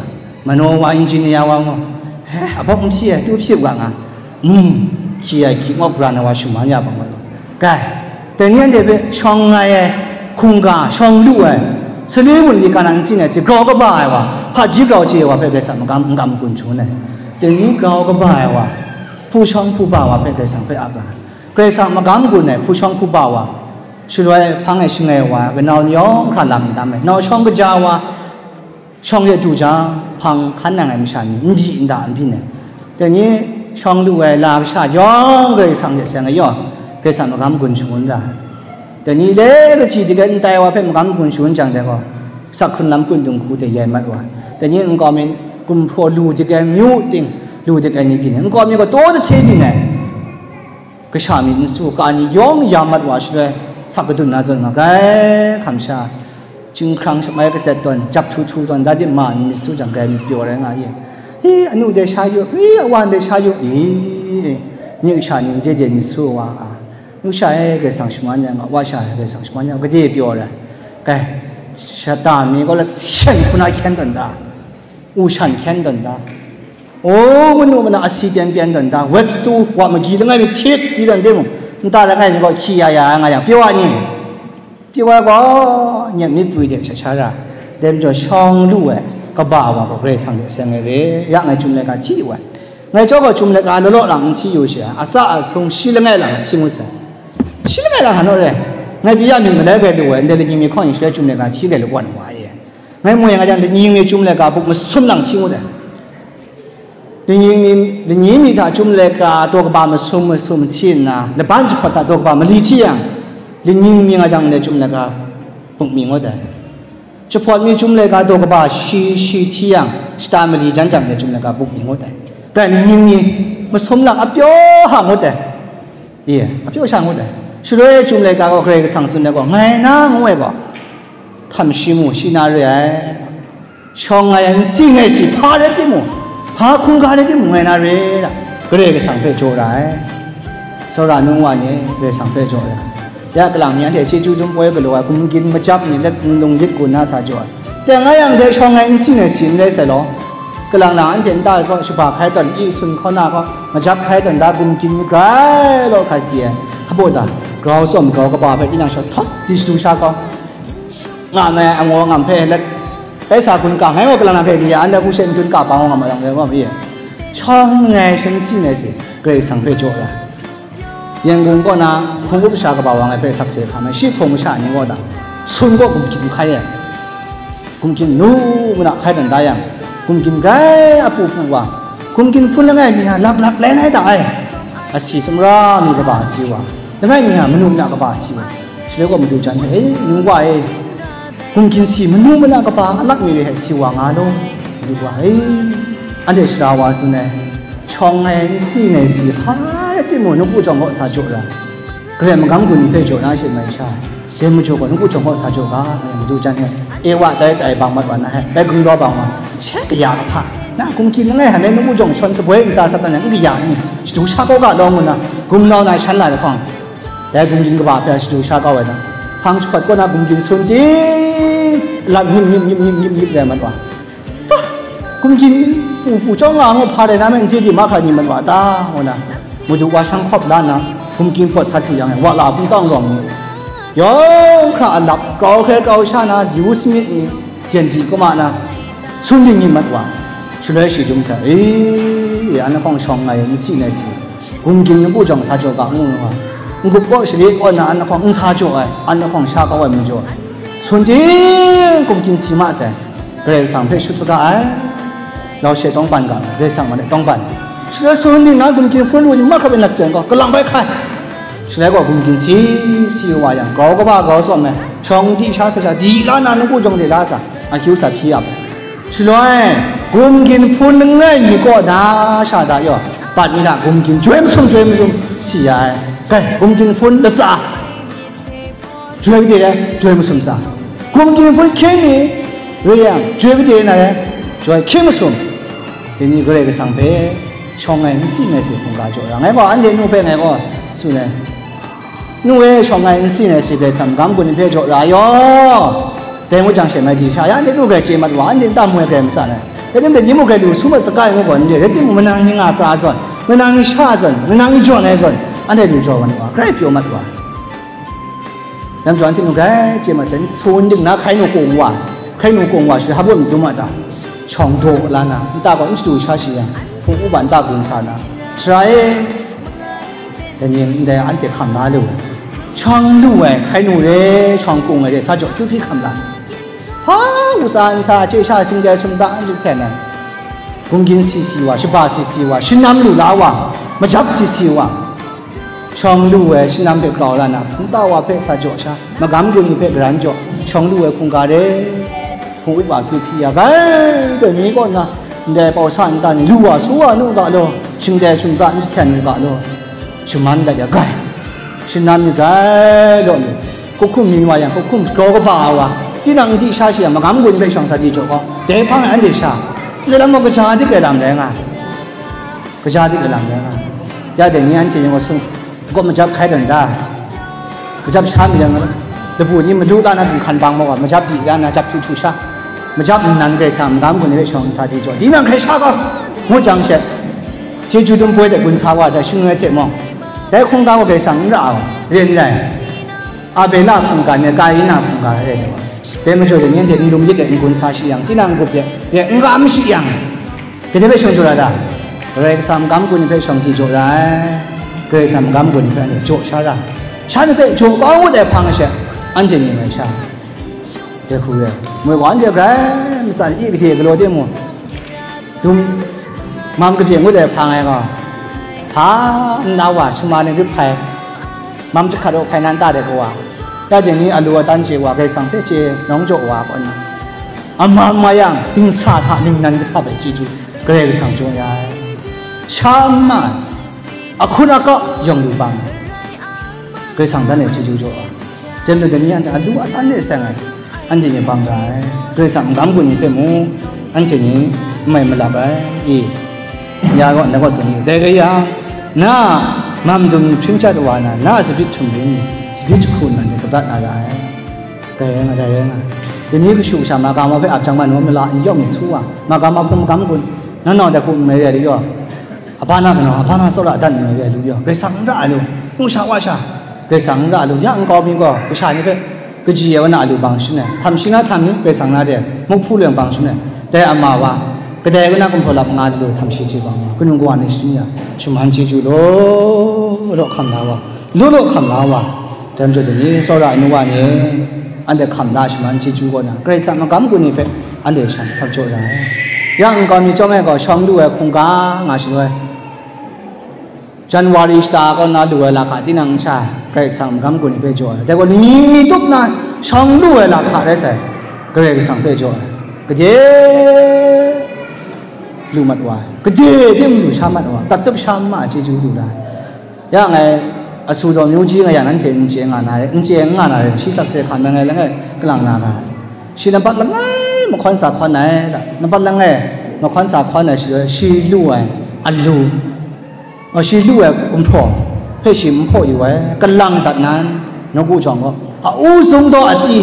manaw wa, injin ni ya wa mu, he, abawk n hpyi ai, tu hpyi u ga nga, mm, hkyi ya hkyi ngawk gara na wa shuman ya bang wa lu, kai, dai ni anhte hpe shawng ai ai, hkungga, shawng lu ai, sali wun li ka na n tsin ai, si grau kaba ai wa, hpaji grau chye ai wa hpe Karai Kasang magam n kam gun shangun ai, dai ni grau kaba ai wa, hpu shawng hpu ba wa hpe Karai Kasang hpe ap ai. Karai Kasang magam gun ai hpu shawng hpu ba wa, shaloi hpang e shangai wa, kanau ni yawng hkra lam n tam ai, nau shawng kaja wa, shawng de du jang, hpang hkan nang ai masha ni, n byi n da n byin ai. Dai ni shawng lu ai la kasha yawng Karai Kasang hte seng ai yaw, Karai Kasang magam gun shangun ra ai. Dai ni le kaji dik ai n tai wa hpe magam gun shangun jang dai gaw, sak hkrun lam kun dung hku hte yai mat wa ai. Dai ni nkau mi gumhpraw lu dik ai, myu ting lu dik ai ni byin ai, nkau mi gaw taw dahte byin ai. Kasha myit n su, ka ni yawng ya mat wa shaloi, sak kadun na zawn nga, grai hkam sha, chyinghkrang shamai katset tawn, jap htu htu tawn, da di ma ni myit su jang, grai myit pyaw rai nga ye. Hi, anu de sha yu, hi, awa de sha yu, i, nye kasha ni n de de myit su wa a, nu sha e Karai Kasang shaman ya nga, wa sha e Karai Kasang shaman ya nga, gade pyaw rai. Kai, shata mi gaw la syen hpuna hkyen tawn da, u shan hkyen tawn da, o, manu mana asi pyan pyan tawn da, wet tu wa magi langai mi htit di tawn de mung, nta langai mi gaw hkyi ya ya nga yang, pyaw a ni? Pyaw ai gaw, nyep myit pwi de sha sha ra, dai majaw shawng lu ai kaba wa gaw Karai Kasang de seng ai re, ya ngai chyum laika hti yu ai. Ngai chyawm gaw chyum laika law law lang n hti yu she, atsa asung shi langai lang hti ngut sai. Shi langai lang hkan naw re, ngai pyi ya myit malai grai lu ai, ndai lanying mi hkawng yin shaloi chyum laika hti grai lu wan wa e. Ngai moi nga jang, lanying mi chyum laika buk masum lang hti ngut ai. Lanying mi, lanying mi hta chyum laika daw kaba masum masum hti nna, laban jahpawt hta daw kaba mali hti yang, lanying mi nga jang, ndai chyum laika buk mi ngut ai. Jahpawt mi chyum laika daw kaba shi shi hti yang, shata mali jan jang, ndai chyum laika buk mi ngut ai. Dai lanying mi masum lang apyaw hta ngut ai. Ye, apyaw sha ngut ai. Shaloi chyum laika gaw Karai Kasang tsun ai gaw, ngai na ngu ai gaw, htam shi mu, shi na re ai. Shawng ai n si ngai si, hpa rai timung, hpa hkungga rai timung, ngai na re da, Karai Kasang hpe jaw ra ai. Tsawra nung wa ni Karai Kasang hpe jaw ra ai. Ya kalang mi anhte chyeju dum poi galaw ai, gumgyin majap ni let nlung lit gun na sa jaw ai. Teng a yang de shawng ai n si ngai si n rai sai law, kalang na anhte nta kaw shaba hkai tawn, i sun hkaw na kaw majap hkai tawn da, gumgyin grai law hkra si ai. Hpa da, grau tsawm grau kaba hpe tinang shawt hkawt di shadu sha kau. Nga ai angaw ngam hpe let Bai sa hkun ka ngai gaw kalang na hpe ni ya, anhte hku she n-gun ka pa nga ma yang, dai wa mi e. Shawng ngai shansi ngai si, Karai Kasang hpe jaw ra. Yangon kaw na hpung up sha kaba wa ngai hpe sakse hkam ai, shi hpawng masha ni gaw da, sun kaw gumgyin hkai ai. Gumgyin nu muna hkai dan da yang, gumgyin grai a pu pu wa, gumgyin hpun langai mi hta lap lap lai ngai da ai. Asi sumra mi kaba asi wa, langai mi hta manu muna kaba asi wa. Shaloi gaw madu jan hte, "E, nu wa e, gumgyin si manu muna kaba alak mi re hte si wa nga law," madu wa e, anhte sara wa tsun ai, shawng ngai n si ngai si hpa rai timung, nawku jawng kaw sa jaw ra, Karai magam gun ni hpe jaw na she mai sha, dai majaw gaw nawku jawng kaw sa jaw ga, ngai madu jan hte, e wa tai tai bang mat wa na hte, bai gungdaw bang wa, she kaya kahpa, na gumgyin langai hta ngai nawku jawng shawn saboi ntsa sat na n kaya ni, shadu sha kau ga law ngu na, gumlau na shan la ai hpang, dai gumgyin kaba hpe shadu sha kau ai na, hpang jahpawt kaw na gumgyin sun ting, lam nyim nyim nyim nyim nyim nyim rai mat wa. Ta, gumgyin pu pu chyawm nga ngu hpa rai na me, n di mahkra ni mat wa ta? Ngu na, madu wa shang hkawp la nna, gumgyin pawt sat hkru yang e, wa la hpung tawng rawng ni, yawng hkra a lap, grau hkrai grau sha na, yu samyit ni, jen di kuma na, sun ding ni mat wa. Shaloi shi dum sai, "E, e, anhte hpawng shawng ngai n si ngai si, gumgyin nawku jawng sa jaw ga," ngu nga, n-gup kaw share kaw na anhte hpawng n sa jaw ai, anhte hpawng sha kau ai majaw, sun ting gumgyin si ma sai. Karai Kasang hpe shut saga ai. Lau she tawngban ga, Karai Kasang man e tawngban. Shaloi sun ningnan gumgyin hpun lu ni mahkra bai nat shadawn gaw, kalang bai hkai. Shaloi gaw gumgyin si, si wa yang, grau kaba grau tsawm ai, shawng di sha sa sha, di la na nawku jawng de la sa, akyu sa hpyi ap ai. Shaloi, gumgyin hpun langai mi kaw na sha da yaw, bat mi na gumgyin joi masum, joi masum si ya ai. Kai, gumgyin hpun latsa, joi de ai, joi masum sa. Gumgyin hpun hkye mi, re yang, joi de na ai, joi hkye masum. Dai ni Karai Kasang hpe shawng ai n si ngai si hkungga jaw ra. Ngai gaw anhte nu hpe ngai gaw tsun ai. Nu e, shawng ai n si ngai si Karai Kasang magam gun ni hpe jaw ra yaw. Dai ngut jang she mai di sha, ya anhte nu grai chye mat wa, anhte nta mu ai grai matsan ai. Rai timung, dai ni mung grai lu su mat saga ai ngu gaw n re, rai timung, manang ni nga pra zawn, manang ni sha zawn, manang ni jawn ai zawn, anhte lu jaw wa nu wa, grai pyaw mat wa. Lam jaw anhte nu grai chye mat sai, sun ding na hkai nu kung wa, hkai nu kung wa shi hap wa myit dum a ta? Shawng daw la na, nta gaw n shadu sha shi yang, hpung uban nta gun sa na, sara e, dai ni ndai anhte hkam la lu ai. Shawng lu ai, hkai nu re, shawng kung ai re, sa jaw kyu hpyi hkam la. Hpa, u tsa nsa, chye sha, singdai sumga, n jahten ai. Gumgyin si si wa, shaba si si wa, shanam lu la wa, majap si si wa. Shawng lu ai shanam hpe grau la na, hpung tau wa hpe sa jaw sha, magam gun ni hpe garan jaw, shawng lu ai hkungga re, hpung up wa kyu hpyi ya gai, dai ni kaw na, ndai pau sa nta ni lu wa su wa nu ga law, shingdai sumga n jahten nu ga law, shaman dat ya gai, shanam ni gai law ni, hkuhkum mi wa yang, hkuhkum grau kaba wa, tinang n di sha shi yang, magam gun hpe shawng sa di jaw gaw, dai hpang ai anhte sha, ndai lam gaw kaja dik ai lam rai nga ai. Kaja dik ai lam rai nga ai. Ya dai ni anhte yawng gaw sung, gaw majap hkai dan da. Majap sha mi yang, labu ni malu la na du hkan bang maw, majap di la na, jap htu htu sha. Majap nnan Karai Kasang magam gun ni hpe shawng sa di jaw, tinang hkrai sha gaw, ngut jang she, chyeju dum poi de gun sa wa dai shangun ai hte mawng, dai hkungga gaw Karai Kasang n ra ai, rin rai. Abela hkungga ni Kaina hkungga rai de wa. Dai majaw de, nanhte n lum yit de n gun sa shi yang, tinang n-gup de, de n-ga mashi yang, gade hpe shawng jaw ra ta? Karai Kasang magam gun ni hpe shawng di jaw ra ai. Karai Kasang magam gun ni hpe anhte jaw sha ra. Shan hpe jaw kau ngut ai hpang she, anhte ni mai sha, dai hku re ai. Moi gaw anhte grai matsan, i gade galaw de mu. Dum, mam kabye ngut ai hpang ai gaw, hpa nna wa shama ni rip hpai, mam jahkrat aw hpai nan ta de kawa, ya dai ni alu adan chye wa, Karai Kasang hpe chye nawng jaw wa kaw nna, amam ma yang, dingsa hta ningnan kahta hpe chyeju Karai Kasang jaw ya ai. Sha n ma ai, ahkun akau yawng lu bang ai. Karai Kasang dan e chyeju jaw ai. Jem lu dai ni anhte alu adan e seng ai, anhte ni bang ra ai. Karai Kasang magam gun ni hpe mung, anhte ni n mai malap ai. I, ya gaw, ndai gaw tsun ni, dai rai yang, na a mam dung ni hpring chyat wa na, na a tsabyi htum rin, tsabyi jahku nnan ni kabrat na ra ai. Dai rai nga, dai rai nga. Dai ni kashu kasha, magam wa hpe ap jang ma, naw mala n yawng myit su wa, magam wa hpung magam gun, na nau dai hku n mai rai lu yaw. Abana kanaw, abana tsawra dan nme re ai lu yaw, Karai Kasang n ra ai lu, ngu sha wa sha, Karai Kasang n ra ai lu, ya nkau mi gaw, kasha ni hpe, Kaji ai wa na alu bang shin ai, htam shi na htam ni, Karai Kasang na de, muk hpu leng bang shin ai, dai ama wa, kadai wa na gumhpraw lap nga lu htam shi chye bang wa, kanu kawa ni shin ya, shaman chyeju law law hkam la wa, law law hkam la wa, dai majaw dai ni, tsawra ai nu wa ni, anhte hkam la shaman chyeju kaw na, Karai Kasang magam gun ni hpe anhte shan hkap jaw ra ai. Ya nkau mi chyawm ai gaw, shawng lu ai hkungga nga shaloi, January shata kaw na lu ai lahka tinang sha, Karai Kasang magam gun ni hpe jaw ai. Dai gaw, ni mi tup na shawng lu ai lahka rai sai, Karai Kasang hpe jaw ai. Gade lu mat wa ai, gade tim lu sha mat wa ai, tat tup sha ma ai chyeju lu la ai. Ya ngai, asu zawn myu ji nga yang, nanhte n chye nga na re, n chye n nga na re, shi sakse hkan langai langai kalang na ra ai. Shi nampat langai mahkawn sa hkawn ai, nampat langai mahkawn sa hkawn ai shi, shi lu ai alu, a, shi lu ai gumhpraw hpe shi n hpaw yu ai, kalang dat nan, nawku jawng gaw, a u zung daw a ti,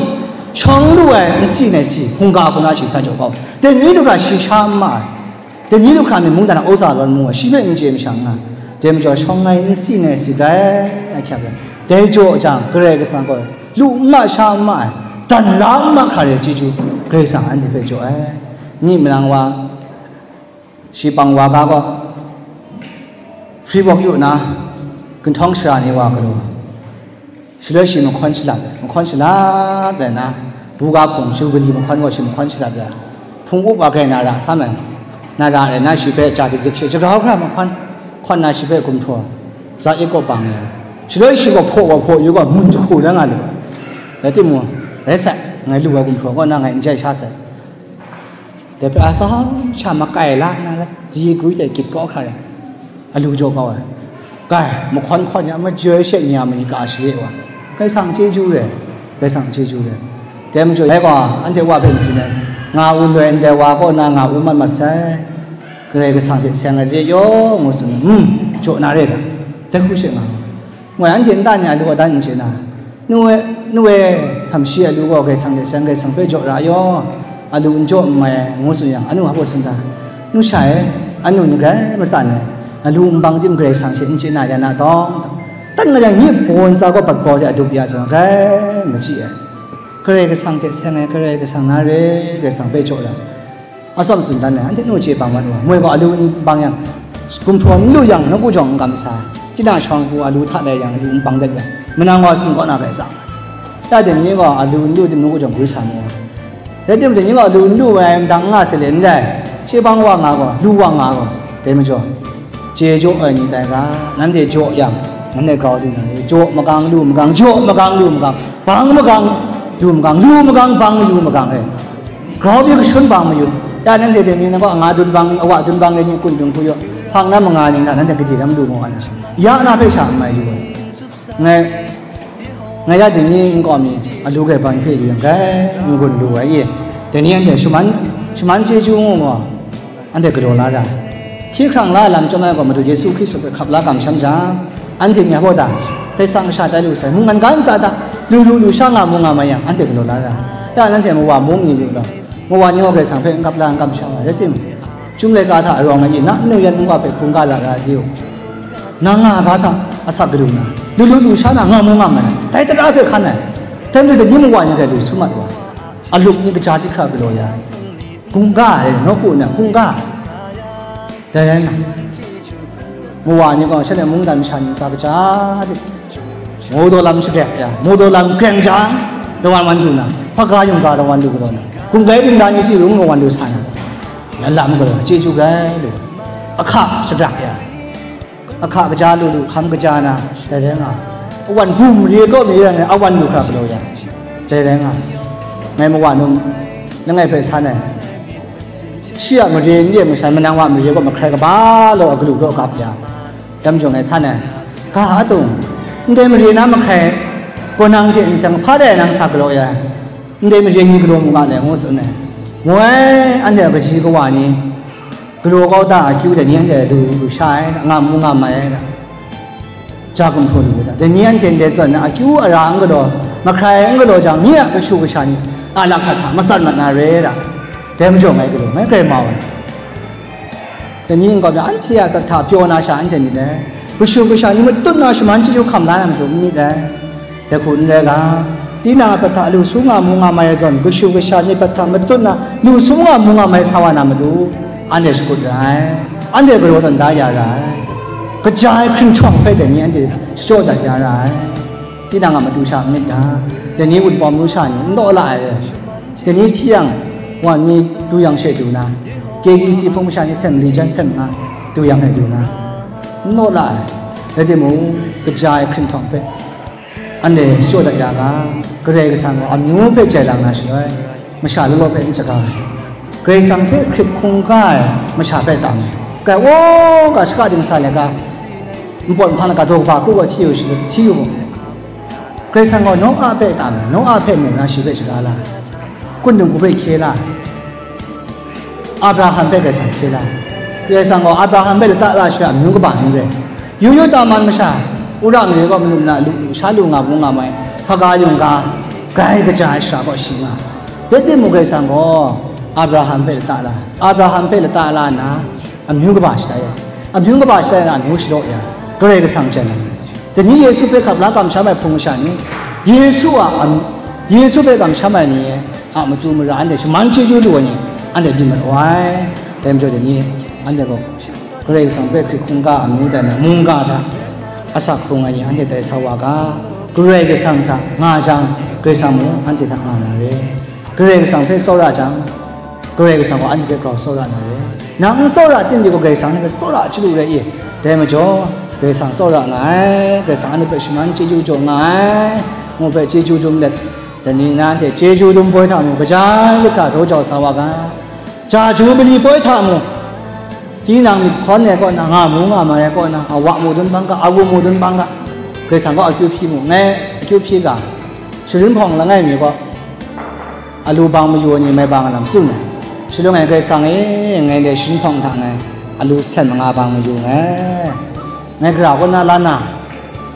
shawng lu ai nsi nai si, hkungga hku na shi sa jaw kau, dai ni lu hkra shi sha n ma ai, dai ni lu hkra myit mungdan a uza lawn mu ai, shi hpe n chye mashang nga, dai majaw shawng ai nsi nai si grai ahkyak ai, dai jaw jang, Karai Kasang gaw lu n ma sha n ma ai, dan la n ma hkra re chyeju, Karai Kasang anhte hpe jaw ai. Myi manang wa, shi pang wa ga gaw, free walk yu na, ginhtawng shara ni wa galaw, shaloi shi mahkawn shalap ai, mahkawn shalap ai na, buga hpung, Jubili mahkawn gaw shi mahkawn shalap ai, hpung up wa grai na ra sam ai, na ra rai na, shi hpe ja dazik she, shagrau hkra mahkawn hkawn na, shi hpe gumhpraw za ik kaw bang ai, shaloi shi gaw hpaw wa hpaw yu gaw, mun jahku da nga lu ai, rai timung, rai sai, ngai lu ai gumhpraw kaw na ngai n jai sha sai. Dai hpe atsam sha makai la nna, dai gwi dai gyit kau hkra ai, alu jaw kau ai. Kai, mahkawn hkawn ya, majoi she nya ma ni ka share wa. Karai Kasang chyeju re, Karai Kasang chyeju re. Dai majaw, dai gaw, anhte wa hpe n tsun ai, nga u loi ndai wa kaw na nga u mat mat sai. Karai Kasang hte seng ai re yaw, ngu tsun ai, hmm, jaw na re ta? Dai hku she nga. Ngoi anhte nta ni alu adan n chye na, nu e, nu e, htam shi alu gaw Karai Kasang hte seng, Karai Kasang hpe jaw ra yaw, alu n jaw n mai ai, ngu tsun yang, anu hpa tsun ta? Nu sha e, anu ni grai matsan ai, alu nbang tim Karai Kasang hte n chye na ya na tawng, dan nga yang, nye baw ntsa gaw bat baw de adup ya jawng, grai machyi ai. Karai Kasang hte seng ai, Karai Kasang na re, Karai Kasang hpe jaw ra. Atsawm tsun dan ai, anhte nu chye bang mat wa, moi gaw alu n bang yang, gumhpraw n lu yang, nawku jawng n kam sa, tinang shawng hku alu hta lai yang, alu n bang dat yang, manang wa sum kaw na bai tsang. Ya dai ni gaw alu n lu tim, nawku jawng gwi sa mu ai. Rai timung, dai ni gaw alu n lu ai, ndang n nga sai le n rai, chye bang wa nga gaw, lu wa nga gaw, dai majaw, chye jaw ai ni tai ga, nanhte jaw yang, nanhte grau lu na re, jaw magang, lu magang, jaw magang, lu magang, bang magang, lu magang, lu magang, bang, lu magang re. Grau pyi kashun bang mayu. Ya nanhte dai ni, nang gaw anga dun bang, awa dun bang ai ni kun dung hku yaw, hpang na manga ning hta nanhte gade lam lu mu ai na. Ya na hpe sha n mai yu ai. Ngai, ngai ya dai ni nkau mi, alu grai bang hpe yu yang, grai n-gun lu ai i. Dai ni anhte shaman, shaman chyeju ngu mu, anhte galaw la ra ai. Hkye hkrang la ai lam chyawm ai gaw, Madu Yesu Hkristu hpe hkap la kamsham jang, anhte ni a baw ta, Karai Kasang kasha tai lu sai, mungkan ga ntsa hta, lu lu lu sha nga mu nga mai yang, anhte galaw la ra ai. Ya nanhte mawa mung ni lu law, mawa ni gaw Karai Kasang hpe n kap la, n kamsham ai, rai timung, Chyum laika hta arawng ai ni, na nu yan nu wa hpe hkungga la ra ai hte, nang nga ga hta asak gadu na, lu lu lu sha na nga mu nga mai, dai tara hpe hkan ai, dai majaw dai ni mawa ni dai lu su mat wa, alup ni kaja hte hkra galaw ya ai, hkungga ai, nawku na hkungga, dai rai nga. Mawa ni gaw shanhte mungdan masha ni ntsa kaja de, mu daw lam shagrek ya, mu daw lam greng jang, dawan wan lu na, hpaga yungga dawan lu galaw na, hkungga dingda ni si rung dawan lu sa na, na lam galaw, chyeju grai lu, ahka shagrak ya, ahka kaja lu lu, hkam kaja na, dai rai nga. Awan bum re kaw mi rai ngai, awan lu hkra galaw ya, dai rai nga. Ngai mawa num, langai hpe san ai. Shi a mare n re masha, manang wa mare gaw mahkrai kaba law a galu daw gap ya, dam jawng ai san ai, ga atung, ndai mare na mahkrai, gaw nang hte n seng, hpa dai nang sa galaw ya, ndai mare ni galaw mu ga le, ngu tsun ai. Moi, anhte a kaji kawa ni, galaw kau ta akyu dai ni anhte lu lu sha ai, nga mu nga mai ai, ja gumhpraw lu ai ta? Dai ni anhte ndai zawn na akyu ara n galaw, mahkrai n galaw jang, nye a kashu kasha ni a lahkak hta matsat mat na re ai ta? Dai majaw ngai galaw, ngai grai mau ai. Dai ni nkau mi anhte a hta pyaw na sha anhte myit ai. Kashu kasha ni matut na shaman chyeju hkam la na matu n myit ai. Dai hku n rai ga, Tinang a prat hta lu su nga mu nga mai ai zawn, kashu kasha ni prat hta matut na lu su nga mu nga mai sa wa na matu, anhte shakut ra ai, anhte galaw tawn da ya ra ai, kaja ai hkrynhtawng hpe dai ni anhte shachyaw dat ya ra ai. Tinang a matu sha n myit ga, dai ni wunpawng matu sha ni n law la ai, dai ni hti yang, wan mi du yang she du na, K B C hpung masha ni sem li jan sem nga du yang e du na, n law la ai, rai timung, kaja ai hkrynhtawng hpe anhte shachyaw dat ya ga, Karai Kasang gaw amyu hpe jai lang na shaloi, masha law law hpe n shaga ai. Karai Kasang hpe hkrit hkungga ai masha hpe tam ai. Kai, o, ga shaka dingsa let ga, npawt nhpang laga daw kaba hku gaw hti yu shi, hti yu gaw, Karai Kasang gaw Noa hpe tam ai, Noa hpe mu na shi hpe shaga la ai. Kun dung hku hpe hkye la ai. Abraham hpe Karai Kasang hkye la ai. Karai Kasang gaw Abraham hpe lata la shaloi amyu kaba n rai. Yu yu ta man masha, Ura mare gaw malum na lu, lu sha lu nga bung nga mai, Hkara yungga, grai kaja ai shara kaw shi nga. Rai timung, Karai Kasang gaw Abraham hpe lata la, Abraham hpe lata la nna, amyu kaba shatai ya, amyu kaba shatai na, amyu shadaw ya, Karai Kasang jan ai. Dai ni Yesu hpe hkap la kamsham ai hpung masha ni, Yesu a am-, Yesu hpe kamsham ai ni a matu mara anhte shaman chyeju lu ai ni, anhte byin mat wa ai. Dai majaw, dai ni anhte gaw Karai Kasang hpe hkrit hkungga amyu dan ai mungga hta asak hkrung ai ni anhte tai sa wa ga, Karai Kasang hta nga jang, Karai Kasang mung anhte hta nga na re. Karai Kasang hpe tsawra jang, Karai Kasang gaw anhte hpe grau tsawra na re. Nang n tsawra tim de gaw, Karai Kasang hpe tsawra chyalu rai i. Dai majaw, Karai Kasang tsawra nga ai, Karai Kasang anhte hpe shaman chyeju jaw nga ai, ngu hpe chyeju dum let, dai ni na hte chyeju dum poi hta mung, kaja ai lit hkra daw jau sa wa ga, chyeju mali poi hta mung, tinang myit hkawn ai kaw na, nga mu nga mai ai kaw na, a wa mu dun bang ga, a wu mu dun bang ga, Karai Kasang gaw akyu hpyi mu, ngai akyu hpyi ga, sharin hpawng langai mi kaw, alu bang mayu ai ni mai bang lam tsun ai. Shaloi ngai, Karai Kasang e, ngai ndai sharin hpawng hta ngai alu sen manga bang mayu nngai. Ngai gara kaw na la na,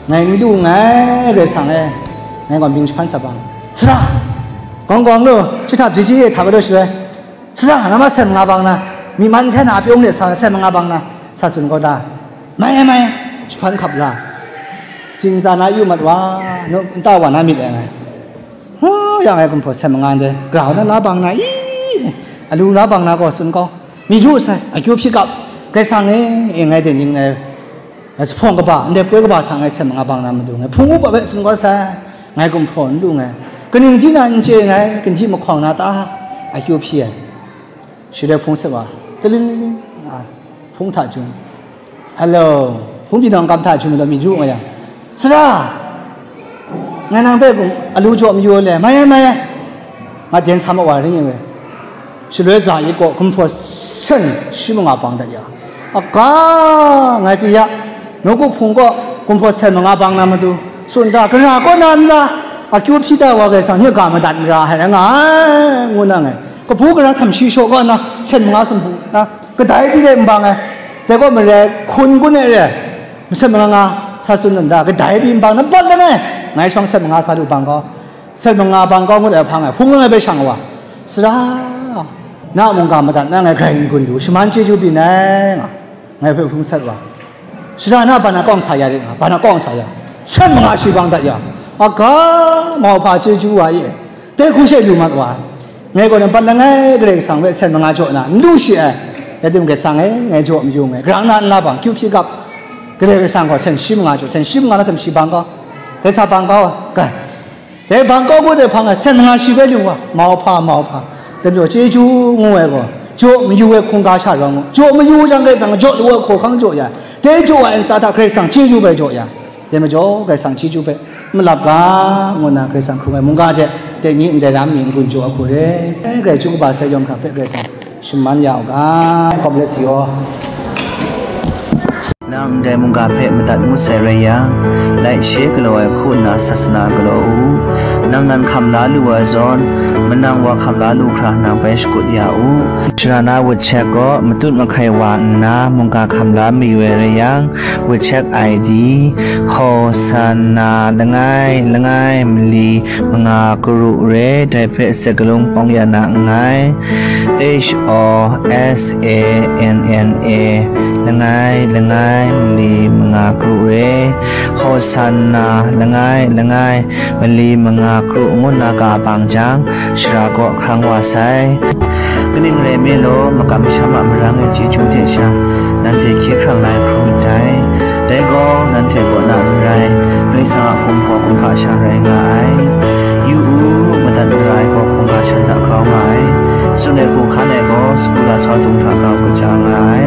ngai n lu nngai, Karai Kasang e, ngai gaw mying jahpan sa bang. Sara, gawng gawng lu, shi hta byi ji e hta ga daw shaloi, sara, na ma sen manga bang na, myi man hte na a pyawng de sa, sen manga bang na, sa tsun kau da. Mai ai, mai ai, jahpan hkap la. Tsingtsa na yu mat wa, nu nta wa na myit ai ngai. Hu, yang ai gumhpraw sen manga ndai, grau na la bang na i, alu la bang na gaw tsun kau, mi lu sai, akyu hpyi kap, Karai Kasang e, e ngai dai ning ai, a, jahpawng kaba, ndai poi kaba hta ngai sen manga bang na matu ngai, hpung upa hpe tsun kau sai, ngai gumhpraw n lu ngai, kaning di na n chye ngai, kanhti mahkawng na ta, akyu hpyi ai, shi dai hpung sat wa, taling, a, hpung hta jung, Hello, hpung pyi nawng kam hta jum law mi yu nga yang, sara, ngai nang hpe kum alu jaw mayu le, mai ai, mai ai, nga den sa ma wa ring e we. Shaloi za yit gaw gumhpraw sen shi manga bang dat ya, aga, ngai pyi ya, nawku hpung gaw gumhpraw sen manga bang na matu, tsun da, gara kaw na n la, akyu hpyi da wa, Karai Kasang nye ga madat mara ai rai nga ai, ngu na ngai, kabu gara htam shi shaw kaw na sen manga sumhpu na, kadai pyi re n bang ai, dai gaw marai hkun kun ai re, masen manga nga sa tsun nna, kadai pyi n bang na bat langai, ngai shawng sen manga sa lu bang gaw, sen manga bang kau ngut ai hpang e, hpung langai bai shang wa, sara, na mungga madat na ngai grai n gun du, shaman chyeju byin ai, nga, ngai hpe hpung sat wa, sara na ban a kawng sa ya rit nga, ban a kawng sa ya, sen manga shi bang dat ya, aga, mauhpa chyeju wa ye, dai hku she lu mat wa ai. Ngai gaw nampat langai Karai Kasang hpe sen manga jaw na n lu shi ai. Rai timung, Karai Kasang e, ngai jaw mayu nngai, grang na nla bang, kyu hpyi gap, Karai Kasang gaw sen shi manga jaw, sen shi manga na htam shi bang kau, dai sa bang kau, ga, dai bang kau ngut ai hpang e, sen manga shi bai lu wa, mauhpa, mauhpa, dai majaw chyeju ngu ai gaw, jaw mayu ai hkungga sha rawng u, jaw mayu jang Karai Kasang jaw lu ai hkawhkang jaw ya, dai jaw ai ntsa hta Karai Kasang chyeju bai jaw ya. Dai majaw, Karai Kasang chyeju hpe malap ga, ngu nna Karai Kasang hkrung ai mungga hte, dai ni ndai ram mi n-gun jaw ai hku re. Grai Chyum kaba sai yawng hkra hpe Karai Kasang shaman ya u ga. God bless you all. Nang ndai mungga hpe madat ngut sai rai yang, like, share galaw ai hku nna sasana galaw u. Nang nan hkam la lu ai zawn, manang wa hkam la lu hkra nang bai shakut ya u. Sharana WeChat gaw matut mahkai wa nna mungga hkam la mayu ai rai yang, WeChat I D, Hosanna langai langai mali manga karu re, dai hpe sakalung pawng ya na nngai. H O S A N N A langai langai ai, mali manga kru re, Hosanna langai langai, mali manga kru ngu nna ka bang jang, shara kaw hkrang wa sai. Kaning rai nme law, makam masham a marang e chyeju hte sha, nanhte hkye hkrang lai hkrum myit dai. Dai gaw, nanhte kaw na n rai, Karai Kasang a hkum gaw kumhpa sha rai nga ai. Yu u, madat mara ai gaw hkungga shan hta grau nga ai. Tsun ai hku hkan ai gaw, sagu lasau dung hta grau kaja nga ai.